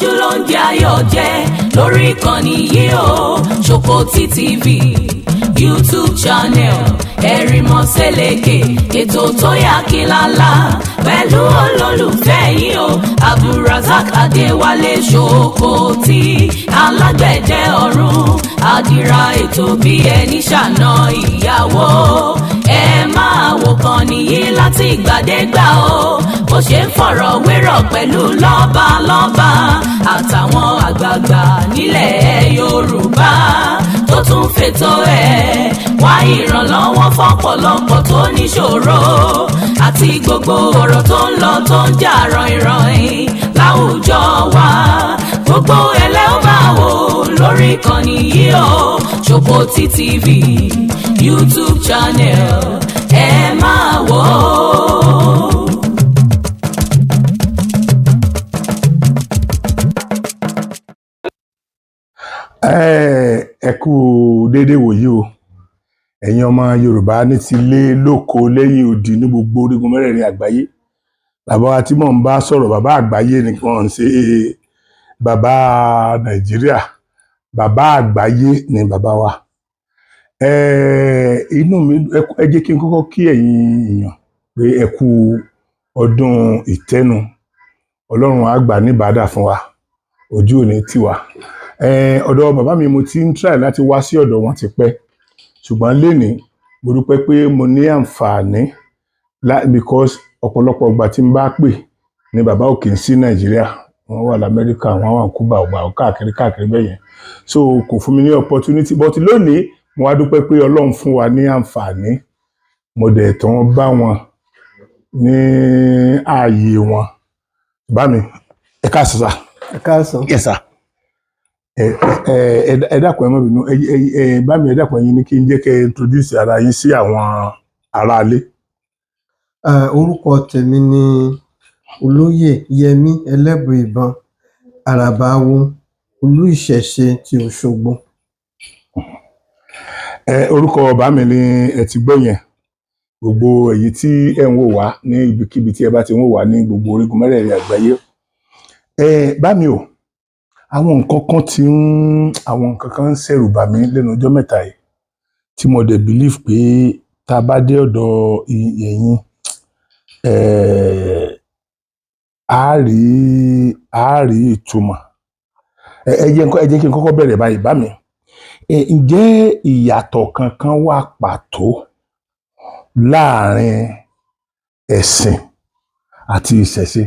Iwájú ló ń jẹ́ ayọ̀ jẹ́ lórí ìkànnì yìí o. Ṣòkòtì TV YouTube channel, Ẹ̀rìmọ̀sẹ̀lẹ̀kẹ̀, ètò tó yà kí lálá pẹ̀lú olólùfẹ́ yìí o, Abdulrasaq Adéwálé Ṣòkòtì, alágbẹ̀dẹ ọ̀run, àdìrà ètò bí ẹni ṣàna ìyàwó. Ẹ máa wò kàn nìyí láti ìgbàdégbà o, bó ṣe ń fọ̀rọ̀ wérọ̀ pẹ̀lú lọ́balọ́ba àtàwọn àgbààgbà nílẹ̀ Yorùbá, tó tún fètò ẹ̀ wá ìrànlọ́wọ́ fọ́pọ̀lọpọ̀ tó níṣòro, àti gbogbo ọ̀rọ̀ tó ń lọ tó ń jà ràìnràìn láwùjọ wa. Gbogbo ẹlẹ́ ó máa wò lórí ìkànnì yìí o, Ṣòkòtì TV YouTube channel, ẹ máa wò ó. Ẹ kú déédéé wòyí o, ẹ̀yin ọmọ Yorùbá ní ti lé lóko lẹ́yìn odi ní gbogbo orígun mẹ́rẹ̀ẹ̀rin àgbáyé. Bàbá wa tí mò ń bá sọ̀rọ̀, bàbá àgbáyé nìkan ń ṣe, bàbá Nàìjíríà, bàbá àgbáyé ni bàbá wa. Inú mi, ẹ jẹ́ kí n kọ́kọ́ kí ẹ̀yin èèyàn pé ẹ kú ọdún ìtẹ́nu. Ọlọ́run á gbà ní ìbádà fún wa, ojú ò ní tì wá. Ọ̀dọ̀ bàbá mi, mo ti ń try láti wá sí ọ̀dọ̀ wọn ti pẹ́, ṣùgbọ́n lénìí mo dúpẹ́ pé mo ní àǹfààní, because ọ̀pọ̀lọpọ̀ ìgbà tí n bá pè ní bàbá ò kì í sí Nàìjíríà, wọ́n wà lamẹ́ríkà, wọ́n wà ní Cuba, ọgbà káàkiri káàkiri bẹ́ẹ̀ yẹn, so kò fún mi ní opportunity. But lónìí mo wá dúpẹ́ pé Ọlọ́run fún wa ní àǹfààní, mo dẹ̀ tán bá wọn ní ààyè wọn. Bá mi, ẹ káàsán sà. Ẹ káàsán. Yes sir. Ẹ ẹ ẹ dákun, ẹ má bínú. Ẹ ẹ ẹ bá mi, ẹ dákun, ẹ̀yin ní kí n jẹ́ kẹ́ ẹ introduce ara yín sí àwọn aráalé. Orúkọ tèmi ni Olóyè Yẹmí Ẹlẹ́bùìbọn, Àràbáwo Olú Ìṣẹ̀ṣe ti Òṣogbo. Ẹ orúkọ bàbá mi ni ẹ ti gbọ́ yẹn. Gbogbo èyí tí ẹ ń wò wá ní ibikíbi tí ẹ bá ti ń wò wá ní gbogbo orígun mẹ́rẹ̀ẹ̀rin àgbáyé. Ẹ bá mi o, àwọn nǹkan kan ń ṣẹ̀rù bà mí lẹ́nu ọjọ́ mẹ́ta yìí, tí mo dẹ̀ believe pé tá a bá dé ọ̀dọ̀ ẹ̀yin, á rí ìtumọ̀. Ẹ jẹ́ kí n kọ́kọ́ bẹ̀rẹ̀ báyìí. Bá mi, ǹjẹ́ ìyàtọ̀ kankan wà pàtó láàrin ẹ̀sìn àti ìṣẹ̀ṣe?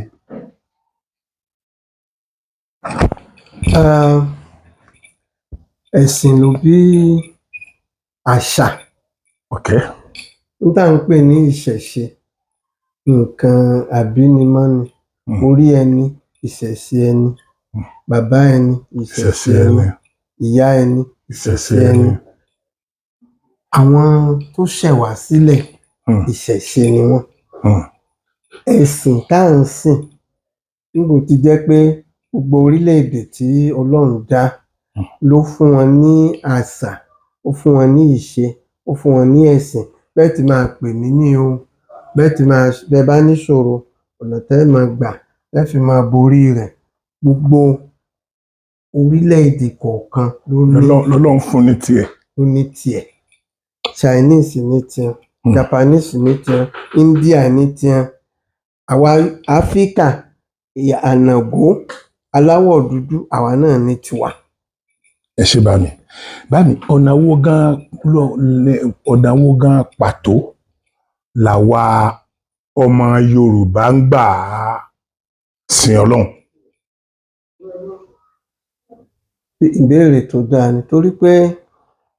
Ẹ̀sìn ló bí àṣà. N tá ń pè ní ìṣẹ̀ṣe, nǹkan àbínimọ́ ni. Orí ẹni, ìṣẹ̀ṣe ẹni. Bàbá ẹni, ìṣẹ̀ṣe ìṣẹ̀ṣe ẹni. ẹni. Ìyá ẹni, ìṣẹ̀ṣe ìṣẹ̀ṣe ẹni. ẹni. Àwọn tó ṣẹ̀ wá sílẹ̀, ìṣẹ̀ṣe ni wọ́n. Ẹ̀sìn tá à ń sìn, nígbà ó ti jẹ́ pé gbogbo orílẹ̀-èdè tí Ọlọ́run dá ló fún wọn ní àṣà, ó fún wọn ní ìṣe, ó fún wọn ní ẹ̀sìn. Bẹ́ẹ̀ tí máa pè mí ní o, bẹ́ẹ̀ tí máa bẹ́ bá níṣòro, ọ̀nà tẹ́ ẹ máa gbà tẹ́ fi máa borí rẹ̀, gbogbo orílẹ̀-èdè kọ̀ọ̀kan ló ní Lọ́lọ́run fún ní tiẹ̀. Ló ní tiẹ̀. Chinese ní tiẹ̀, Japanese ní tiẹ̀, India ní tiẹ̀. Àwa Áfíríkà ànàgó aláwọ̀ dúdú, àwa náà ní tiwa. Ẹ ṣe, bá mi. Bá mi, ọ̀nà wo gan pàtó làwa ọmọ Yorùbá ń gbà á sin Ọlọ́run? Ìbéèrè tó dáa ni, torí pé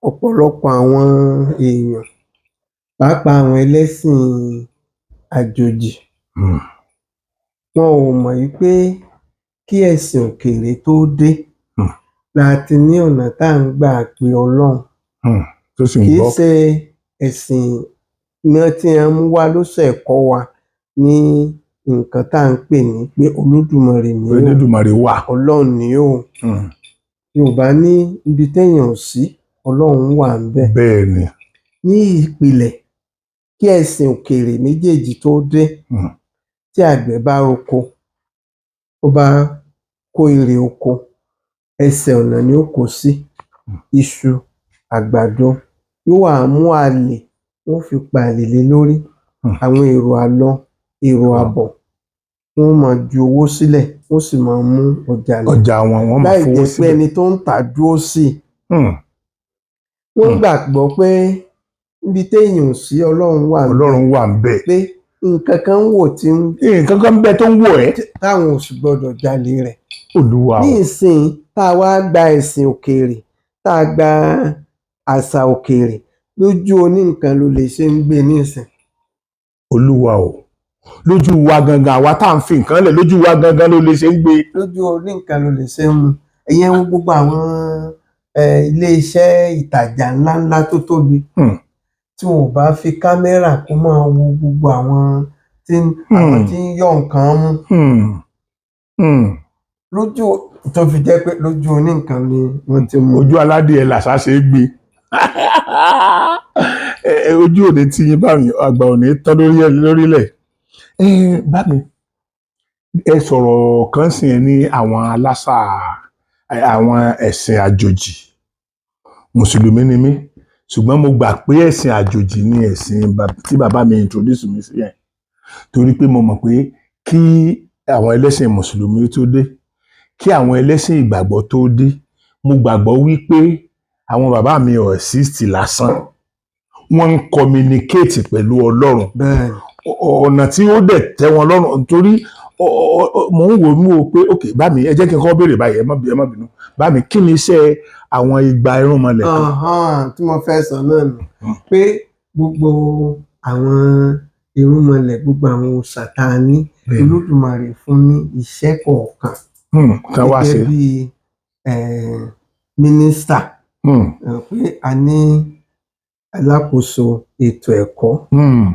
ọ̀pọ̀lọpọ̀ àwọn èèyàn, pàápàá àwọn ẹlẹ́sìn àjòjì, wọn ò mọ̀ wí pé kí ẹ̀sìn òkèèrè tó dé la ti ní ọ̀nà tá à ń gbà pe Ọlọ́run. Tó sì ń Kì í gbọ́. ṣe ẹ̀sìn tí wọ́n mú wá ló ṣẹ̀ kọ́ wa ní nǹkan tá à ń pè ní pé Olódùmarè ní o. Elédùmarè wà. Ọlọ́run ní o. Yorùbá ní ibi téèyàn ò sí, Ọlọ́run wà ńbẹ̀. Bẹ́ẹ̀ ni. Ní ìpìlẹ̀, kí ẹ̀sìn òkèèrè méjèèjì tó dé, tí àgbẹ̀ bá roko, ó bá kó irè oko, ẹsẹ̀ ọ̀nà ni ó kó sí, iṣu, àgbàdo. Yóò wá mú àlè, wọ́n fi pa àlè lé lórí. Àwọn èrò àlọ, èrò àbọ̀, wọ́n máa ju owó sílẹ̀, wọ́n sì máa mú ọjà lọ Ọjà wọn, wọ́n máa láì fowó jẹ́ pé síbẹ̀. ẹni tó ń tà dúró sí i. Wọ́n gbàgbọ́ pé níbi téèyàn ò sí, Ọlọ́run wà níbẹ̀. Ọlọ́run wà ń bẹ̀. Pé nǹkan kan ń wò tí ń Nǹkan kan ń bẹ tó ń wò ẹ́. táwọn ò sì gbọdọ̀ jalè rẹ̀. Olúwa Ní o. ìsìn tá a wá gba ẹ̀sìn òkèèrè, tá a gba àṣà òkèèrè, lójú oníǹkan ló lè ṣe ń gbé nísìn. Olúwa o, lójú wa gangan, àwa tá à ń fi nǹkan lẹ̀, lójú wa gangan ló lè ṣe ń gbé. Lójú oníǹkan ló lè ṣe ń mu. Ìyẹn wo gbogbo àwọn ilé-iṣẹ́ ìtajà ńláńlá tó tóbi, tí wọn ò bá fi kámẹ́rà kó máa wo gbogbo àwọn tí ń àwọn tí ń yọ nǹkan mú lójú, tó fi jẹ́ pé lójú oníǹkan ni wọ́n ti mú. Ojú aládìẹ làṣà ṣe é gbé. Ojú òní tí yín bá mi, àgbà òní tán lórí ẹ lórílẹ̀. Bá mi, ẹ sọ̀rọ̀ kan sí ẹ ní àwọn aláṣà, àwọn ẹ̀sìn àjòjì. Mùsùlùmí ni mí, ṣùgbọ́n mo gbà pé ẹ̀sìn àjòjì ni ẹ̀sìn tí bàbá mi introduce mi sí yẹn, torí pé mo mọ̀ pé kí àwọn ẹlẹ́sìn mùsùlùmí tó dé, kí àwọn ẹlẹ́sìn ìgbàgbọ́ tó dé, mo gbàgbọ́ wípé àwọn bàbá mi ò exist lásán, wọ́n ń communicate pẹ̀lú Ọlọ́run. Ọ̀nà tí ó dẹ̀ tẹ́ wọn lọ́rùn, nítorí mò ń wò mú o pé ok, bá mi, ẹ jẹ́ kí n kọ́ béèrè báyìí, ẹ má bínú bá mi, kí ni iṣẹ́ àwọn igba irúnmọlẹ̀ kan? Tí mo fẹ́ sọ náà nù pé gbogbo àwọn irúnmọlẹ̀, gbogbo àwọn òòṣà tá a ní, Olódùmarè fún ní iṣẹ́ kọ̀ọ̀kan Kan wá ṣe. gẹ́gẹ́ bí mínísítà, pé a ní alákòóso ètò ẹ̀kọ́,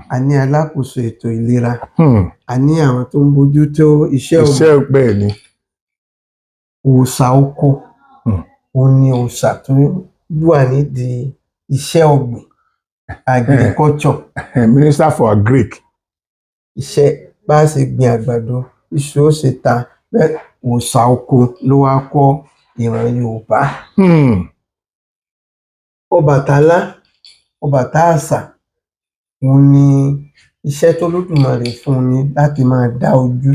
a ní alákòóso ètò ìlera, a ní àwọn tó ń bójú tó iṣẹ́ ọ̀gbìn. Iṣẹ́, bẹ́ẹ̀ ni. Òòṣà oko, òun ni òòṣà tó wà nídìí iṣẹ́ ọ̀gbìn, agriculture. Minister for agric. Iṣẹ́ bá a ṣe gbin àgbàdo, iṣu ó ṣe ta bẹ́ẹ̀, òòṣà oko ló wá kọ́ ìran Yorùbá. Ọbàtálá, Ọbàtá àṣà, òun ni iṣẹ́ tólódùmarè fún un ni láti máa dá ojú,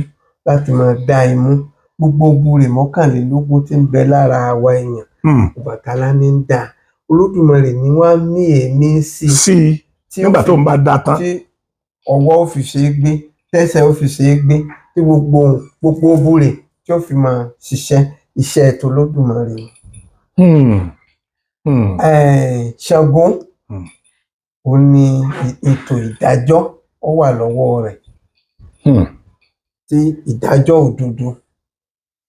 láti máa dá imú, gbogbo búrè 21 tí ń bẹ lára àwa èèyàn. Ọbàtálá ní ń dá, Olódùmarè ní wá mí èémí sí i Sí i tí ó nígbà tó ń bá dá tán. Tí ọwọ́ ó fi ṣe é gbé, tẹ́sẹ̀ ó fi ṣe é gbé, tí gbogbo búrè tí ó fi máa ṣiṣẹ́, iṣẹ́ tolódùmarè ni. Ṣàngó, òun ni ètò ìdájọ́ ó wà lọ́wọ́ rẹ̀, tí ìdájọ́ òdodo.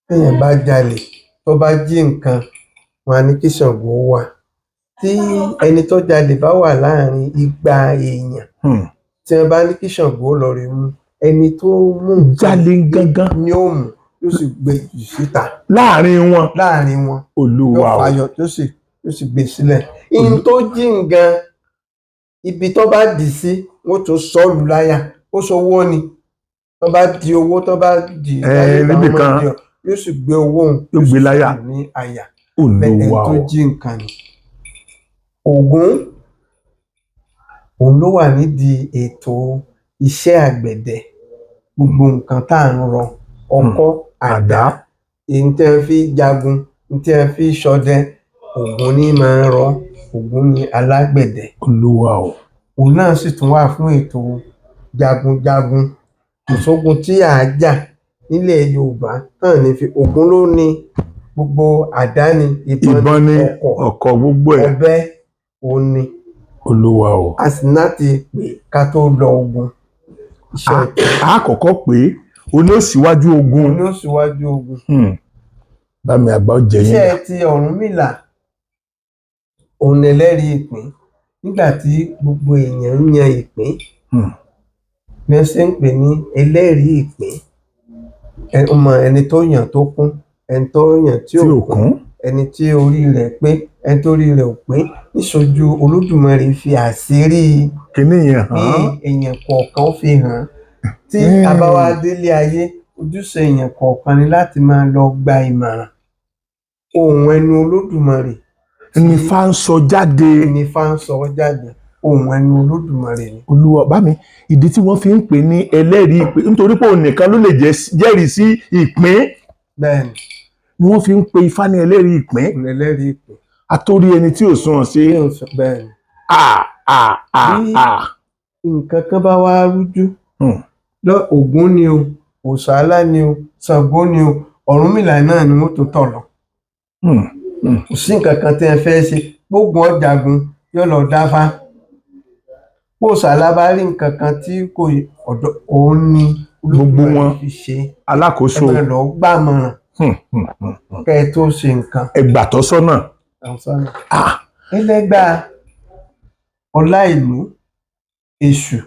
Téèyàn bá jalè, tó bá jí nǹkan, wọn á ní kí Ṣàngó wá. Tí ẹni tó jalè bá wà láàrin igba èèyàn, tí wọ́n bá ní kí Ṣàngó lọ rè mú ẹni tó mú nǹkan, Jalè gangan ni ó mú, yóò sì gbé jù síta. Láàrin wọn. Láàrin wọn. Olúwa yóò o. fàyọ, yóò sì gbé sílẹ̀. Ihun tó jí nǹkan, ibi tó bá dì sí, wọ́n tún sọ ọ́ lù láyà. Ó sọ owó ni, tó bá di owó, tó bá di láyé, níbì làwọn kan. máa di ọ, yóò sì gbé owó òun, Yóò gbé sì láyà. sọ ní àyà bẹ́ẹ̀ ẹni Olúwa tó o. jí nǹkan ni. Ògún, òun ló wà nídìí ètò iṣẹ́ àgbẹ̀dẹ, gbogbo nǹkan tá à ń rọ, ọkọ́, àdá, àdá, èyí tí wọ́n fi jagun, èyí tí wọ́n fi ṣọdẹ, Ògún ní máa ń rọ. Ògún ní alágbẹ̀dẹ. Olúwa o. Òun náà sì tún wà fún ètò jagunjagun. Kò sógun tí à á jà nílẹ̀ Yorùbá tán ní fi Ògún. Ló ní gbogbo àdá ni, ìbọn ní ọkọ̀, ọkọ̀, gbogbo ẹ̀. Ọ̀bẹ, òun ni. Olúwa o. A sì ní láti pè ká tó lọ ogun. Iṣẹ́ A kọ́kọ́ pé oní òsíwájú ogun. Òun ni ó síwájú ogun. Bámi, àgbà ó jẹ yín. Iṣẹ́ ti Ọ̀rúnmìlà, òun ẹlẹ́rìí ìpín. Nígbà tí gbogbo èèyàn ń yan ìpín, ní wọ́n ṣe ń pè ní ẹlẹ́rìí ìpín. Ẹ mọ ẹni tó yàn tó kún, ẹni tó yàn tí tí ò ò kún, kún, ẹni tí orí rẹ̀ pé, ẹni tó rí rẹ̀ ò pé. Níṣojú Olódùmarè fi àṣírí kíní yẹn bí hàn. èèyàn kọ̀ọ̀kan fi hàn. Tí a bá wá délé ayé, ó Ojúṣe èèyàn kọ̀ọ̀kan ni láti máa lọ gba ìmọ̀ràn. Ohùn ẹnu Olódùmarè Ní Ifá ń sọ jáde. Ní Ifá ń sọ jáde, ohùn ẹnu Olódùmarè ni. Olúwa bá mi, ìdí tí wọ́n fi ń pè ní ẹlẹ́rìí ìpín, nítorí pé òun nìkan ló lè jẹ́rìí sí ìpín. Bẹ́ẹ̀ni. Ni wọ́n fi ń pe Ifá ní ẹlẹ́rìí ìpín. Òun ẹlẹ́rìí ìpín. Àtórí ẹni tí ò sunwọ̀n sí. Bẹ́ẹ̀ni. A a a Bí a. nǹkan kan bá wá rújú lọ, Ògún ni o, Òṣàlá ni o, Ṣàngó ni o, Ọ̀rúnmìlà náà ni wọ́n tún tọ̀ lọ. Kò sí nǹkan kan tí ẹ fẹ́ ṣe, gbógun ọ̀jagun yóò lọ dáfá. Bó Òṣàlá bá rí nǹkan kan tí kò ọ̀dọ̀ òun ni Gbogbo Olódùmarè wọn. fi ṣe Alákòóso. Ẹ máa lọ gbàmọ̀ràn kẹ́ ẹ tó ṣe nǹkan. Ẹgbà tọ́sọ́nà. Àwùsánà. Ẹlẹ́gbà ọlá ìlú Èṣù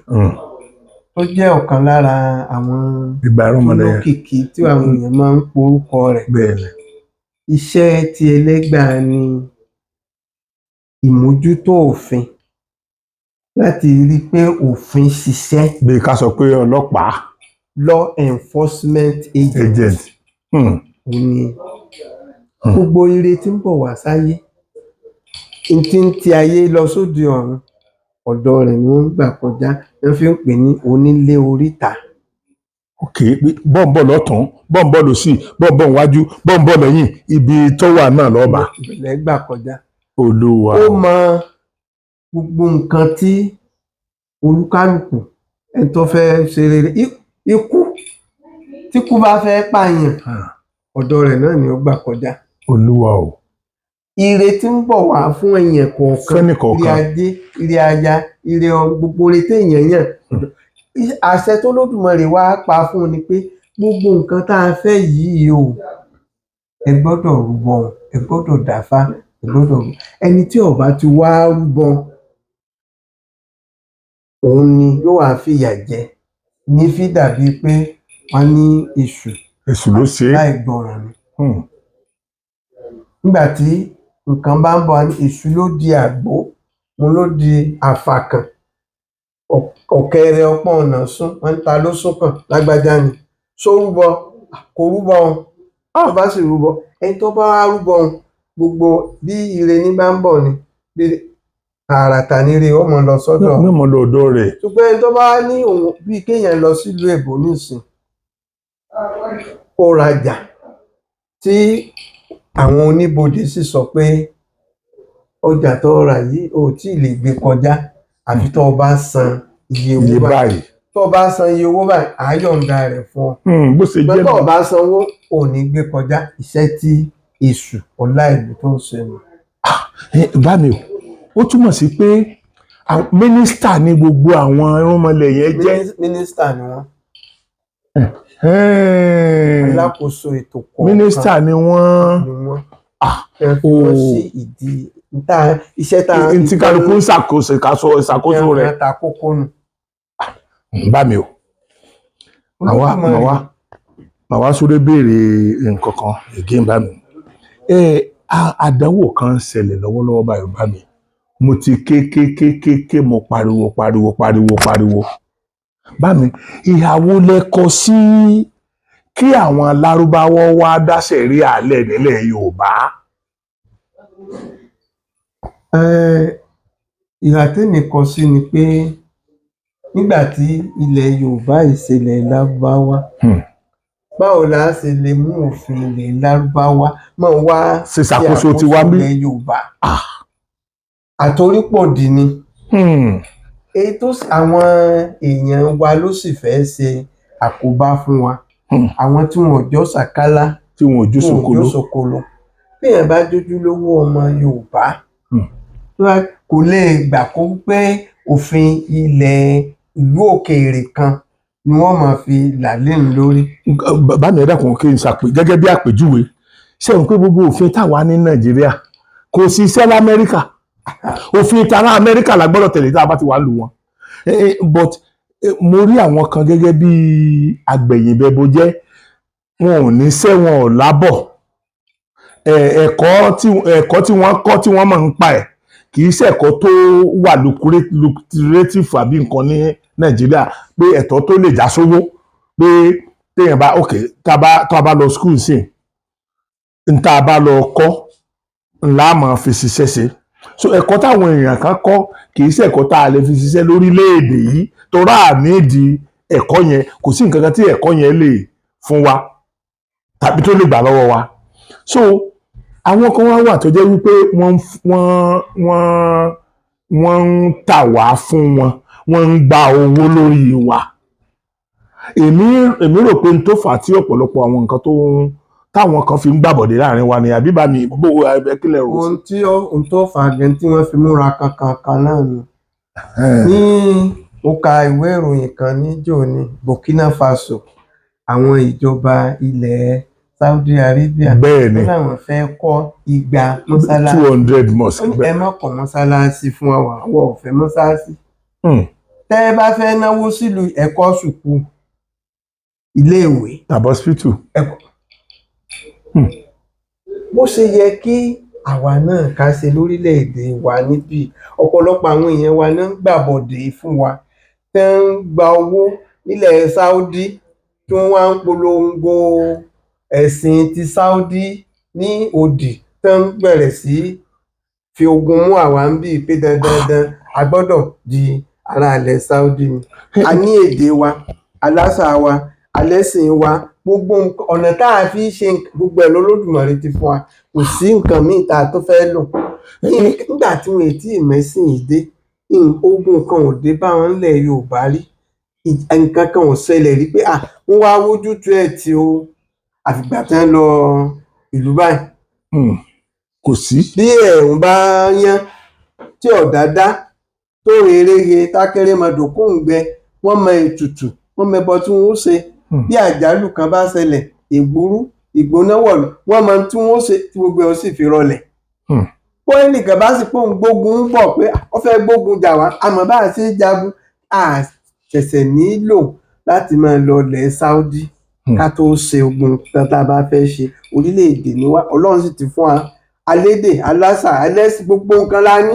tó jẹ́ ọ̀kan lára àwọn Ìgbà ẹ̀rọ-mọlẹ̀ yẹn. olókìkí tí àwọn èèyàn máa ń porúkọ rẹ̀. Bẹ́ẹ̀ ni. Iṣẹ́ ti ẹlẹ́gbà ni ìmójútó òfin, láti rí i pé òfin ṣiṣẹ́. Bí ká sọ pé ọlọ́pàá. Law enforcement agent. Agent. Òun ni gbogbo ire tí ń bọ̀ wá sáyé, n tí ń ti ayé lọ sóde ọ̀run, ọ̀dọ̀ rẹ̀ ni wọ́n ń gbà kọjá. Wọ́n fi ń pè ní onílé oríta. Ok, bọ́ǹbọ̀ lọ́tún, bọ́ǹbọ̀ lọ́sì, bọ́ǹbọ̀ wájú, bọ́ǹbọ̀ lẹ́yìn, ibi tó wà náà lọ́ba. Ìbẹ̀lẹ̀ gbà kọjá. Olúwa. Ó mọ gbogbo nǹkan tí olúkálùkù ẹni tó fẹ́ ṣe rere, ikú tí kú bá fẹ́ pààyàn, ọ̀dọ̀ rẹ̀ náà ni ó gbà kọjá. Olúwa o. Ire tí ń bọ̀ wá fún èèyàn kọ̀ọ̀kan, Fẹ́nì kọ̀ọ̀kan. Ire ajé, ire aya, ire gbogbo ire téèyàn yàn, àṣẹ tó Lódùmarè wá pa fún un ni pé gbogbo nǹkan tá a fẹ́ yìí o, ẹ gbọ́dọ̀ rúbọ, ẹ gbọ́dọ̀ dáfá, ẹ gbọ́dọ̀ rú. Ẹni tí ó bá ti wá rúbọ, òun ni yóò wá fìyà jẹ, ní fi dàbí pé wọ́n ní èṣù. Èṣù ló ṣe é. Láì gbọràn ni. Nígbà tí nǹkan bá ń bọ̀, wá ní èṣù ló di àgbo, mo ló di àfàkàn, ọ̀kẹ́rẹ́ ọpọ́n ọ̀nà sún wọ́n ń ta ló sún kàn lágbájá ni só rúbọ kò rúbọ òun, tó bá sì rúbọ, ẹni tó bá wá rúbọ òun, gbogbo bí ire ní bá ń bọ̀ ni bí tààràtà ní ire ó mọ lọ sọ́dọ̀. Ní ọmọ lọ́dọ̀ rẹ̀. Ṣùgbọ́n ẹni tó bá ní òun, bíi kéèyàn lọ sílùú èbó nísìn kó rajà, tí àwọn oníbodè sì sọ pé ọjà tó rà yìí ò tí ì lè gbé kọjá àfi tó o bá san iye Iye owó báyìí, báyìí. tó o bá san iye owó báyìí, àá yọ̀ǹda rẹ̀ fún ọ. Bó ṣe Ṣùgbọ́n jẹ́ tó o nù. bá sanwó, ò ní gbé kọjá. Iṣẹ́ tí èṣù ọlá ìlú tó ń ṣe nù. Bá mi o, ó túmọ̀ sí pé mínísítà ní gbogbo àwọn irúnmọlẹ̀ yẹn jẹ́. Mínísítà ni wọ́n, alákòóso ètò kọ̀ọ̀kan. Mínísítà ni wọ́n. Ni wọ́n. Ẹ fi wọ́n sí ìdí níta iṣẹ́ tá N tí kálukú ń ṣàkóso ìṣàkóso rẹ̀. Ta kókó nù. Bá mi o, màá wá màá wá sórí béèrè nǹkan kan again, bá mi. Àdánwò kan ń ṣẹlẹ̀ lọ́wọ́lọ́wọ́ báyìí, bá mi. Mo ti ké ké ké ké ké, mo pariwo pariwo pariwo pariwo. Bá mi, ìhàwó lẹ kọ sí kí àwọn Lárúbáwọ́ wá dá sẹ̀ríà lẹ̀ nílẹ̀ Yorùbá? Ìhà tèmi kọ sí ni pé nígbà tí ilẹ̀ Yorùbá ìṣẹ̀lẹ̀ Lárúbáwá, báwo la ṣe lè mú òfin ilẹ̀ Lárúbáwá máa wá ṣe ṣàkóso tiwa ń bí? ilẹ̀ Yorùbá? Àtorípòdì ni. Èyí tó àwọn èèyàn wa ló sì fẹ́ ṣe àkóbá fún wa, àwọn tí wọn ò jọ sàkálà, tí wọn ò jó wọn ò sòkòló. jó sòkòló. Bí èèyàn bá jójú lówó ọmọ Yorùbá, tó bá kò lè gbà kó pé òfin ilẹ̀ ìlú òkèèrè kan ni wọ́n máa fi là léun lórí. Bàbá mi, ẹ dákun, kí n ṣàpè gẹ́gẹ́ bí àpèjúwe ṣé n pé gbogbo òfin táwa ní Nàìjíríà kò sí iṣẹ́ lamẹ́ríkà. Òfin tara Amẹ́ríkà la gbọ́dọ̀ tẹ̀lé tá a bá ti wà lù wọ́n. But mo rí àwọn kan gẹ́gẹ́ bí agbẹ̀yìnbẹ̀bọjẹ́, wọn ò ní ṣẹ́, wọn ò lábọ̀. Ẹ̀kọ́ tí wọ́n kọ́, tí wọ́n mọ̀ ń pa ẹ̀, kì í ṣe ẹ̀kọ́ tó wà lucrative àbí nǹkan ní Nàìjíríà, pé ẹ̀tọ́ tó lè já sówó pé Téèyàn bá, ok, tá a bá lọ school sí, n tá a bá lọ kọ́ ńlá máa fi ṣiṣẹ́ ṣe. So ẹ̀kọ́ táwọn èèyàn kan kọ́ kì í ṣe ẹ̀kọ́ tá a lè fi ṣiṣẹ́ lórílẹ̀‐èdè yìí, torá nídìí ẹ̀kọ́ yẹn. Kò sí nǹkan kan tí ẹ̀kọ́ yẹn lè fún wa tàbí tó lè gbà lọ́wọ́ wa. So àwọn kan wá wà tó jẹ́ wípé wọ́n ń tà wá fún wọn, wọ́n ń gba owó lórí wa. Èmi rò pé n tó fà á tí ọ̀pọ̀lọpọ̀ àwọn nǹkan tó ń táwọn kan fi ń gbàbọ̀dé láàrin wa ni. Àbí bá mi bó ẹkílẹ̀ rò sí. Ohun tó fà á gan tí wọ́n fi múra kankan kan náà ni. Ní mo ka ìwé ìròyìn kan níjó ní Burkina Faso, àwọn ìjọba ilẹ̀ Saudi Arabia Bẹ́ẹ̀ ni. wọ́n làwọn fẹ́ kọ́ 200 mọ́sálásí. 200 mosque. Ó ní ẹ má kọ́ mọ́sálásí fún wa, àwọn ò fẹ́ mọ́sálásí. Tẹ́ ẹ bá fẹ́ náwó sílùú, ẹ̀kọ́ sùkúù, iléèwé, tàbí hospital. Ẹ̀kọ́. Bó ṣe yẹ kí àwa náà ká ṣe lórílẹ̀‐èdè wa níbí, ọ̀pọ̀lọpọ̀ àwọn èèyàn wa náà ń gbàbọ̀dè fún wa, tẹ́ ń gba owó nílẹ̀ Saudi, tí wọ́n wá ń polongo ẹ̀sìn ti Saudi ní òdì, tẹ́ ń bẹ̀rẹ̀ sí fi ogun mú àwa ń bì pé dandandan a gbọ́dọ̀ di ará ilẹ̀ Saudi ni. A ní èdè wa, aláṣà wa, alẹ́sìn wa, gbogbo ọ̀nà tá a fi ṣe gbogbo ẹ̀ lọ́lọ́dùmarè ti fún wa. Kò sí nǹkan míì tá a tó fẹ́ lò nígbà tí wọn ètí ìmẹ̀sìn yìí dé. Ogun kan ò dé bá wọn nílẹ̀ Yorùbá rí, nǹkan kan ò ṣẹlẹ̀ rí pé à ń wá wójútùú ẹ̀ tí o, àfìgbà tí wọ́n lọ ìlú báyìí. Kò sí. Bí ẹ̀rùn bá yán tí ọ̀dá dá tó rèrèhe tákérèmọdò kò ń gbẹ, wọ́n mọ ètùtù, wọ́n mọ ẹbọ tí wọ́n ó ṣe. Bí àjálù kan bá ṣẹlẹ̀, ìgbúrú ìgbónáwọ̀lú, wọ́n mọ tí wọ́n ó ṣe tí gbogbo ẹ̀ ó sì fi rọlẹ̀. Bó ẹnìkan bá sì pòun gbógun ń bọ̀ pé ó fẹ́ gbógun jà wá, àmọ́ bá a ṣe é jagun, a ṣẹ̀ṣẹ̀ nílò láti máa lọ ilẹ̀ Saudi ká tó ṣe ogun kan tá a bá fẹ́ ṣe. Orílẹ̀-èdè ni wá, Ọlọ́run sì ti fún wa alédè, aláṣà, alẹ́sìn, gbogbo nǹkan la ní.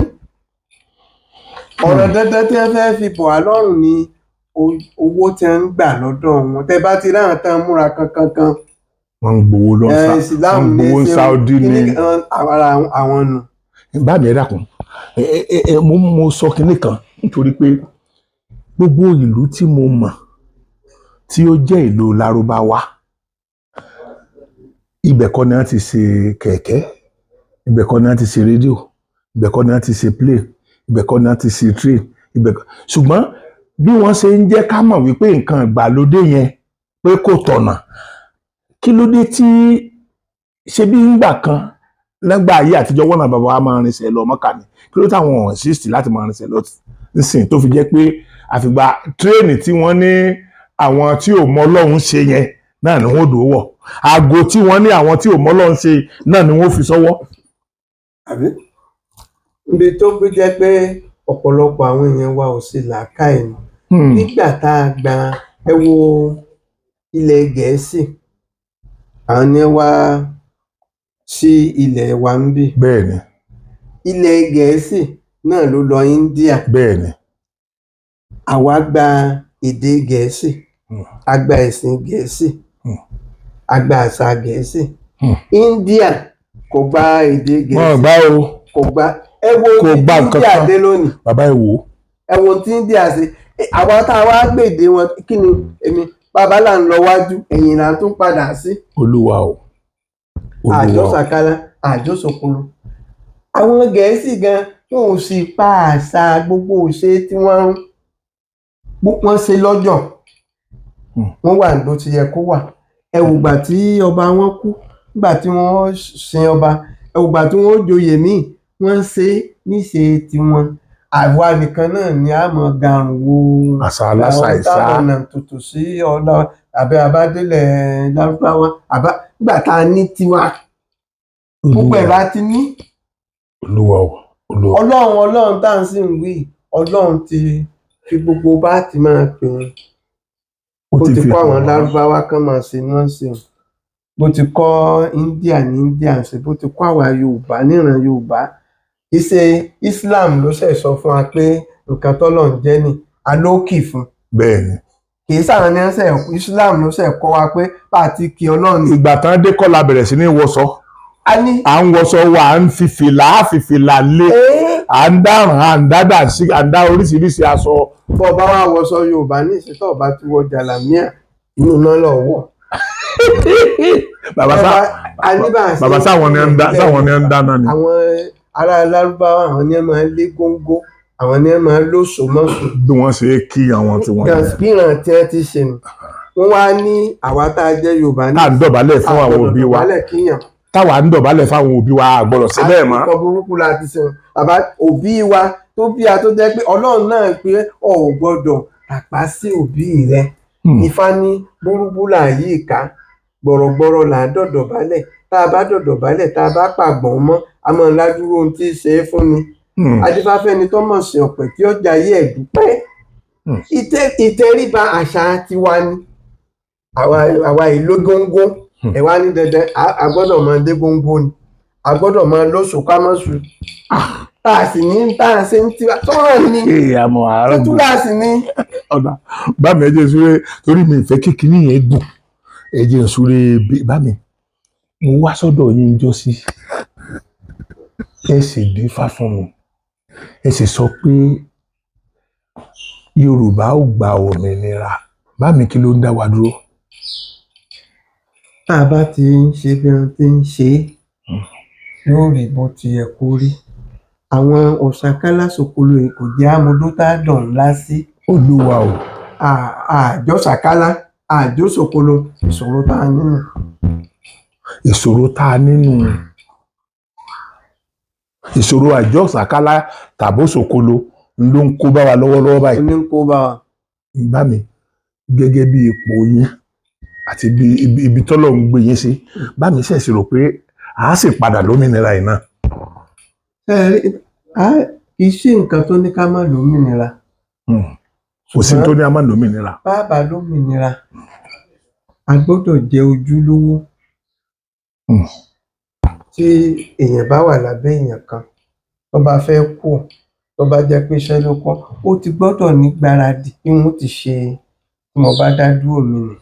Ọ̀rọ̀ dandan tí wọ́n fẹ́ fi bọ̀ wá lọ́rùn ni owó tí wọ́n ń gbà lọ́dọ̀ wọn. Tẹ́ bá ti ráhùn tán múra kankan kan, Wọ́n ń gbowó lọ Ìsìláàmù wọ́n ń ní gbowó ṣe Saudi ní. kíní kan, ara àwọn nù. Bá mi, ẹ dákun, ẹ ẹ ẹ mo sọ kinní kan nítorí pé gbogbo ìlú tí mo mọ̀ tí ó jẹ́ ìlú Lárúbáwá, ibẹ̀ kọ́ ni wọ́n ti ṣe kẹ̀kẹ́, ibẹ̀ kọ́ ni wọ́n ti ṣe rédíò, ibẹ̀ kọ́ ni wọ́n ti ṣe plane, ibẹ̀ kọ́ ni wọ́n ti ṣe train, ibẹ̀ kọ́. Ṣùgbọ́n bí wọ́n ṣe ń jẹ́ ká mọ̀ wípé nǹkan ìgbàlódé yẹn pé kò tọ̀nà, kí ló dé tí ṣe bí ńgbà kan lẹ́gbà ayé àtijọ́ wọ́n náà bàbá wa máa rinṣẹ́ lọ Mọ́kà ni? Kí ló táwọn ò insist láti máa rinṣẹ́ lọ nísìn, tó fi jẹ́ pé àfìgbà train tí wọ́n ní àwọn tí ò mọ Ọlọ́run ṣe yẹn náà ni wọ́n dòó wọ̀, aago tí wọ́n ní àwọn tí ò mọ Ọlọ́run ṣe náà ni wọ́n fi sọ́wọ́? Àbí níbi tó gbé jẹ́ pé ọ̀pọ̀lọpọ̀ àwọn èèyàn wa ò ṣe làákàyè ni. Nígbà tá a gba, ẹ wo ilẹ̀ Gẹ̀ẹ́sì, àwọn ni wá sí ilẹ̀ wa ń bì. Bẹ́ẹ̀ ni. Ilẹ̀ Gẹ̀ẹ́sì náà ló lọ India. Bẹ́ẹ̀ ni. Àwa gba èdè Gẹ̀ẹ́sì, a gba ẹ̀sìn Gẹ̀ẹ́sì, a gba àṣà Gẹ̀ẹ́sì. India kò gba èdè Wọn Gẹ̀ẹ́sì, gbá o. Kò gba. Ẹ wo Kò ibi gba tí nǹkan India kan. dé lónìí. Bàbá, ẹ wò ó. Ẹ wo tí India ṣe. Àwa tá a wá gbèdé wọn, kí ni èmi bàbá là ń lọ wájú, ẹ̀yìn là ń tún padà sí. Olúwa o, Àjọ Olúwa o. sàkálà, àjọ sòkòlò. Àwọn Gẹ̀ẹ́sì gan wọn ò sì pa àṣà gbogbo òṣè tí wọ́n ń wọ́n ṣe lọ́jọ́. Wọ́n wà bó ti yẹ kó wà. Ẹ wò gbà tí ọba wọn kú, nígbà tí wọ́n sin ọba, ẹ wò gbà tí wọ́n joyè míì, wọ́n ṣe é níṣe tiwọn. Àwa nìkan náà ni a mọ̀ garùn wo Àṣà aláṣà àwọn ìsá. táwọn ọ̀nà tuntun sí ọ̀nà àbẹ abádélẹ̀ Lárúbáwá àbá nígbà tá a ní tiwa, gbogbo ẹ̀ láti ní. Olúwa o, Olúwa o. Ọlọ́run, Ọlọ́run tá à ń sì ń wí, Ọlọ́run ti fi gbogbo bá ti máa pè é. Ó Bó ti fi kọ́ hàn àwọn wá. Lárúbáwá kan máa ṣe ní wọ́n ṣe o, bó ti kọ́ India ní India ń ṣe, bó ti kọ́ àwa Yorùbá níran Yorùbá. Ìṣe Islam ló ṣẹ̀ sọ fún wa pé nǹkan tọ́lọ̀ ń jẹ́ ni alókì fún. Bẹ́ẹ̀ ni. Kì í sáwọn ní ẹsẹ̀ Islam ló ṣe kọ́ wa pé bá a ti kí Ọlọ́run ni. Ìgbà tán dé kọ́ la bẹ̀rẹ̀ sí ní wọṣọ. A ní À ń wọṣọ wa, à ń fi fìlà, á fi fìlà lé, à ń dáràn, à ń dádà sí, à ń dá oríṣiríṣi aṣọ. Bọ́ bá wá wọṣọ Yorùbá ní ìsìtọ́, ọba tí wọ jàlámíà, inú náà lọ wọ̀. Bàbá sá A ní bá a ṣe bàbá sáwọn ni ń dá, sáwọn ni ń dáná ni. Àwọn ará Lárúbáwá, àwọn ni ẹ máa ń lé góńgó, àwọn ni ẹ máa ń lóṣò mọ́ṣò. Bí wọ́n ṣe é kí àwọn tí wọ́n yẹn. Bíran tí wọ́n ti ṣe nù, wọ́n wá ní àwa tá a jẹ́ Yorùbá ní Tá à ń dọ̀bálẹ̀ fún àwọn òbí wa. àgbọ̀dọ̀ kíyàn. Táwa ń dọ̀bálẹ̀ fáwọn òbí wa, a gbọ́dọ̀ ṣe bẹ́ẹ̀ mọ́. Nǹkan burúkú la ti ṣe. Bàbá òbí wa tó bí a, tó jẹ́ pé Ọlọ́run náà pé ọ ò gbọ́dọ̀ tàpá sí òbí rẹ. Ifá ní burúkú là yí ìka, gbọ̀rọ̀gbọ̀rọ̀ là á dọ̀dọ̀ balẹ̀. Tá a bá dọ̀dọ̀ balẹ̀, tá a bá pàgbọ̀n mọ́, a máa ládúró ohun tí í ṣe é fún ni. Adífáfẹ́ni tó mọ̀ sí ọ̀pẹ̀ tí ó jayé ẹ̀ dúpẹ́. Ìtẹríba àṣà tiwa ni. Àwa ìlú góńgó ẹ̀ wá ní dandan, a gbọ́dọ̀ máa dé góńgó ni, a gbọ́dọ̀ máa lóṣù ká mọ́ sùn, tá a sì ní tá a ṣe ń tiwa sọ́rọ̀ ni. Ee, àmọ́ àárọ̀ tó túláàsì ni. Ọ̀dà bá mi, ẹ jẹ́ súré torí mi ìfẹ́ kíkiní yẹn gùn. Ẹ jẹ́ súré bá mi. Mo wá sọ́dọ̀ yín jọ sí, ẹ sì dífá fún mi, ẹ sì sọ pé Yorùbá ò gba òmìnira. Bá mi, kí ló ń dá wa dúró? Tá a bá ti ń ṣe bí wọ́n ti ń ṣe é, yóò rí bó ti yẹ kó rí. Àwọn ọ̀sàkálà sokolo yìí kò jẹ́ amọdó tá a dàn ńlá sí. Olúwa o. Àjọ sàkálà, àjọ sokolo, ìṣòro tá a nínú. Ìṣòro tá a nínú, ìṣòro àjọ sàkálà tàbó sòkolo ló ń kó bá wa lọ́wọ́lọ́wọ́ báyìí. Ní kó bá wa. Bá mi, gẹ́gẹ́ bí ipò yín àti bí ibi tọ́lọ́run gbé yín sí, bá mi, ṣẹ̀ṣì rò pé a sì padà lómìnira yìí náà? Ẹ rí, kì í ṣe nǹkan tó ní ká má lómìnira. Kò sí tó ní a máa lómìnira. Bàbá lómìnira, a gbọ́dọ̀ jẹ́ ojúlówó. Tí èèyàn bá wà lábẹ́ èèyàn kan, tó bá fẹ́ kú, tó bá jẹ́ pé iṣẹ́ ló kọ́, ó ti gbọ́dọ̀ ní gbáradì bí wọ́n ti ṣe tí mo bá dá dúró mi nì.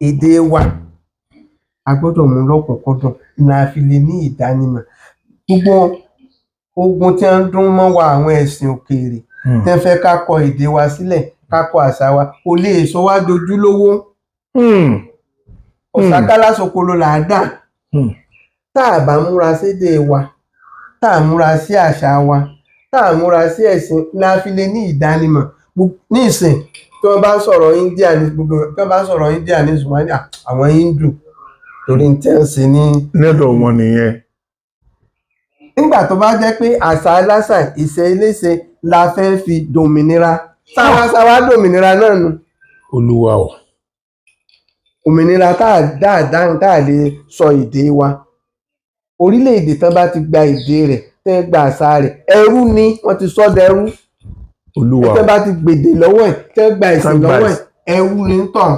Èdè wa, a gbọ́dọ̀ mú lọ́kùnkúndùn la fi lè ní ìdánimọ̀. Gbogbo ogun tí wọ́n ń dún mọ́ wa, àwọn ẹ̀sìn òkèèrè tí wọ́n fẹ́ ká kọ èdè wa sílẹ̀, ká kọ àṣà wa, kò lè sọ wá dojúlówó. Ọ̀sákálá sokolo là á dà. Tá a bá múra sédè wa, tá a múra sí àṣà wa, tá a múra sí ẹ̀sìn, la fi lè ní ìdánimọ̀. Ní ìsìn tí wọ́n bá ń sọ̀rọ̀ India ní gbogbo, tí wọ́n bá ń sọ̀rọ̀ India ní ìsìn, wọ́n á ní, "Ah, àwọn Hindu," torí tí wọ́n ń ṣe ní Lọ́dọ̀ wọn nìyẹn. Nígbà tó bá jẹ́ pé àṣà aláṣà, ìṣe iléṣe la fẹ́ fi dòmìnira, sáwásáwá dòmìnira náà nu. Olúwa o. Òmìnira tá a dá a dáhùn, tá a lè sọ èdè wa. Orílẹ̀-èdè tán bá ti gba èdè rẹ̀, tẹ́ gba àṣà rẹ̀, ẹrú ni wọ́n ti sọ dẹrú. Olúwa Tẹ́ o. bá ti gbèdè lọ́wọ́ ẹ̀, tẹ́ gba ẹ̀sìn Tán gba lọ́wọ́ ẹ̀, ẹ̀sìn. ẹrú ni ń tàn.